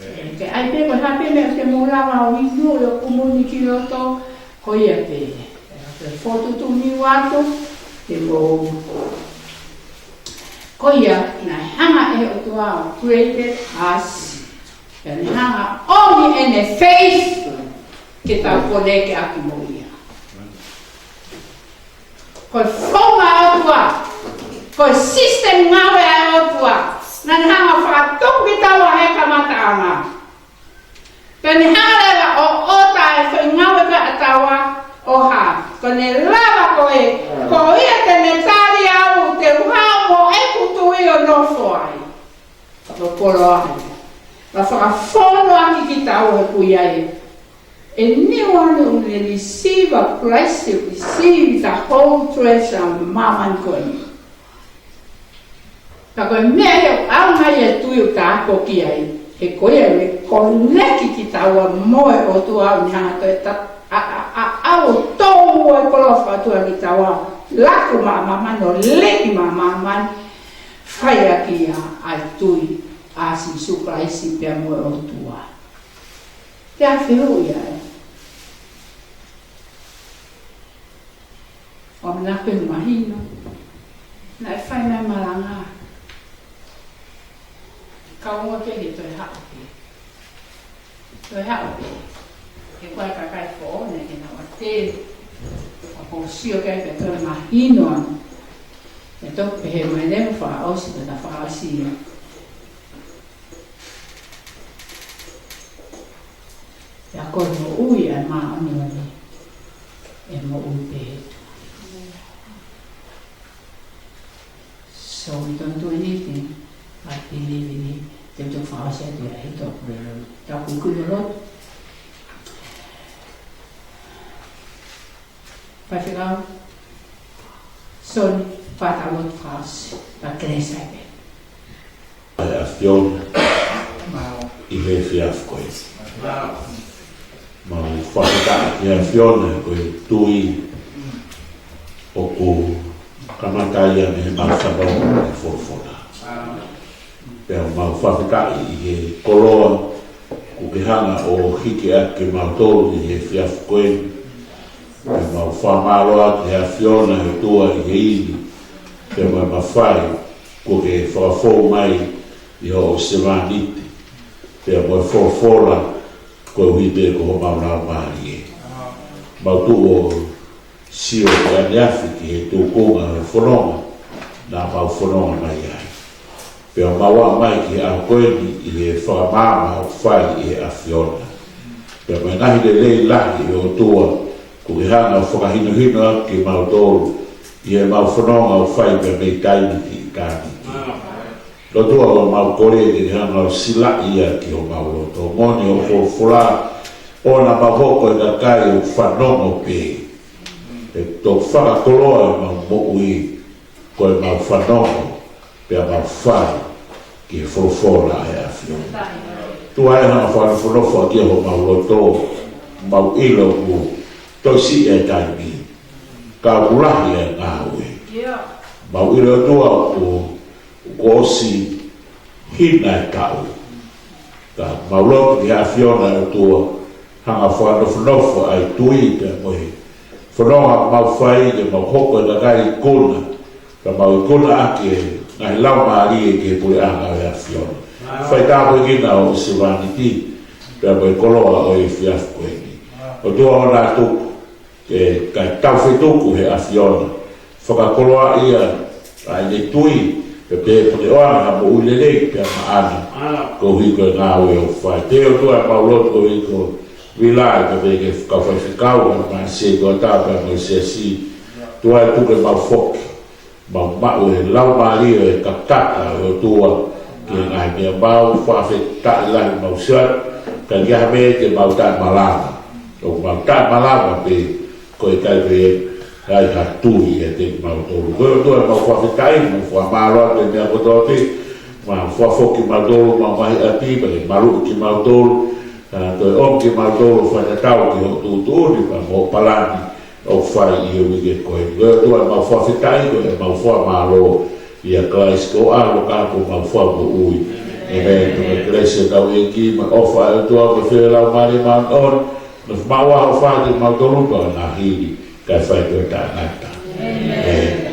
Eh, ke ʻai pē ko ha pē meʻa ke mou lava ʻo inu ʻo kumuni ki loto, ko ia pē. Ke fotu tu ni watu, ke mou. Ko ia, naʻe hanga ʻe he ʻOtua ʻo created us. Pea ne hanga ʻo ʻomi ʻene faith ke tau connect ʻaki mo ia. Ko e founga ʻa e ʻOtua, ko e system ngāue ʻa e ʻOtua, naʻa ne hanga ʻo fakatupu kitaua he kamataʻanga. Pea ne hanga leva ʻo ʻota e foʻi ngāue ko ē ʻataua ʻo hā. Ko ʻene lava ko ē, ko ia te ne tali au, te u hao mo ʻeku tui ʻo nofo ai. Fakakoloa ai. Ka fakafonu ʻaki kitaua he kui ai. Anyone who will receive a Christ, will receive the whole treasure ʻa māmani ko eni. Ka ko e meʻa ia ʻoku ʻaonga ia e tui ʻo tāpuaki ai. He ko ia ʻoku ne connect kitaua mo e ʻOtua ʻo ne hanga ʻo toe ta-, ʻa, ʻa, ʻa, ʻa, ʻo tō ua e koloa fakatua kitaua. Laku maʻa māmani, ʻo leki maʻa māmani. Fai ʻaki ia ʻa e tui ʻa Sīsū Kalaisi pea mo e ʻOtua. Te a fehuʻi ai. ʻO mena pē mahino. Naʻe fai mai malanga. Ka ua ke he toe haʻu pē. Toe haʻu pē. He ko e kakai foʻou ne ke na wate. ʻO ko sio ke ke toe mahino ʻa. ʻE toki pehē mai leva fakaʻosi, pea ta fakaʻosi ia. Pea ko e moʻui ʻa e māʻoniʻoni, ʻe moʻui pē he ʻOtua. So we don't do anything but believe in him. Te u toe fakaʻosi atu ia he toku lelei. Tau kuikui lotu. Faifekau Soni, fai ʻetau lotu fakaʻosi, pea kelesi ai pē. ʻE ʻAfiona, ʻi he efiafi ko eni. Mau fakafetaʻi ki he ʻAfiona ko e tui ʻoku kamata ia mei he mau fanongo e folofola. Pea mau fakafetaʻi ʻi he koloa kuo ke hanga ʻo hiki ʻaki kimautolu ʻi he efiafi ko eni. Pea mau fakamālō atu ki he ʻAfiona ʻe ʻOtua ʻi he ivi, pea mo e mafai kuo ke fakafou mai ʻi hoʻo sevāniti, pea mo e folofola koeʻuhi pē ko homau laumālie. Mau tuʻu ʻo sio ki he ʻaneafi ki he tūkunga ʻo e fononga naʻa mau fononga mai ai. Pea mau aʻu mai ki he ʻaho ko eni ʻi he fakamaama ʻoku fai ʻe he ʻAfiona. Pea mo e ngaahi lelei lahi ʻe ʻOtua, kuo ke hanga ʻo fakahinohino atu kimautolu ʻi he mau fononga ʻoku fai pea mei taimi ki ʻitāniti. ʻOtua, ʻoku mau kole ke ke hanga ʻo silaʻi ia ki homau loto. Moʻoni hoʻo folofola, ʻoua naʻa mau hoko ko e kakai ʻoku fanongo pē. ʻE toki fakakoloa ʻemau moʻui, ko ʻemau fanongo, pea mau fai ki he folofola ʻa e ʻAfiona. ʻOtua ē, hanga ʻo fakanofonofo ʻaki homau loto, mau ʻilo kuo toe siʻi e taimi, ka kuo lahi e ngāue. Mau ʻilo ʻOtua kuo, kuo ʻosi hina e taʻu. Ka mau lotu ki he ʻAfiona ʻOtua, hanga ʻo fakanofonofo ʻa e tui pea mo e fononga mau fai ke mau hoko ko e kakai ikuna, ka mau ikuna ʻaki e ngaahi laumālie ki he puleʻanga ʻo e ʻAfiona. Fai tāpuekina ʻa e sevāniti pea mo e koloa ʻo e efiafi ko eni. ʻOtua, ʻoua naʻa tuku ke, kae tau fetuku he ʻAfiona. Fakakoloaʻi ia ʻa ʻene tui, pea pehē foki ʻoange ha moʻui lelei pea maʻana koeʻuhi ko e ngāue ʻoku fai. Pea ʻOtua, mau lotu koeʻuhi ko Vila, pea pehē ki he kau faifekau, ʻa e siasi ʻo e tokotaha pea mo e siasi. ʻOtua ē, tuku ke mau foki, mau maʻu e laumālie ʻo e kakata ʻo e ʻOtua ki he ngaahi meʻa. Mau fakafetaʻi lahi, mau sio atu, ka ʻi ai ha meʻa te mau taʻemalava, ʻoku mau taʻemalava pē, ko e ʻikai pē ʻi ai ha tui ʻiate kimautolu. Ko ia ʻOtua, mau fakafetaʻi, mau fakamālō atu he meʻa kotoa pē. Mau fakafoki kimautolu, mau mahi ʻapi, pea ke maluʻi kimautolu, ʻa, toe ʻomi kimautolu ʻo fakatatau ki hoʻo tuʻutuʻuni pea mo hoʻo palani ʻoku fai ʻi he uike ko eni. Ko ia ʻOtua, mau fakafetaʻi, ko ia mau fakamālō ʻia Kalaisi ko ho ʻAlo ka ko homau Fakamoʻui. ʻĒmeni. Ko e kelesi ʻa hotau ʻEiki mo e ʻofa ʻa e ʻOtua, mo e feohi ʻa e Laumālie Māʻoniʻoni, nofomaʻu ʻo fai kiate kimautolu pea ʻo nāhili kae fai pē ʻo taʻengata. ʻĒmeni.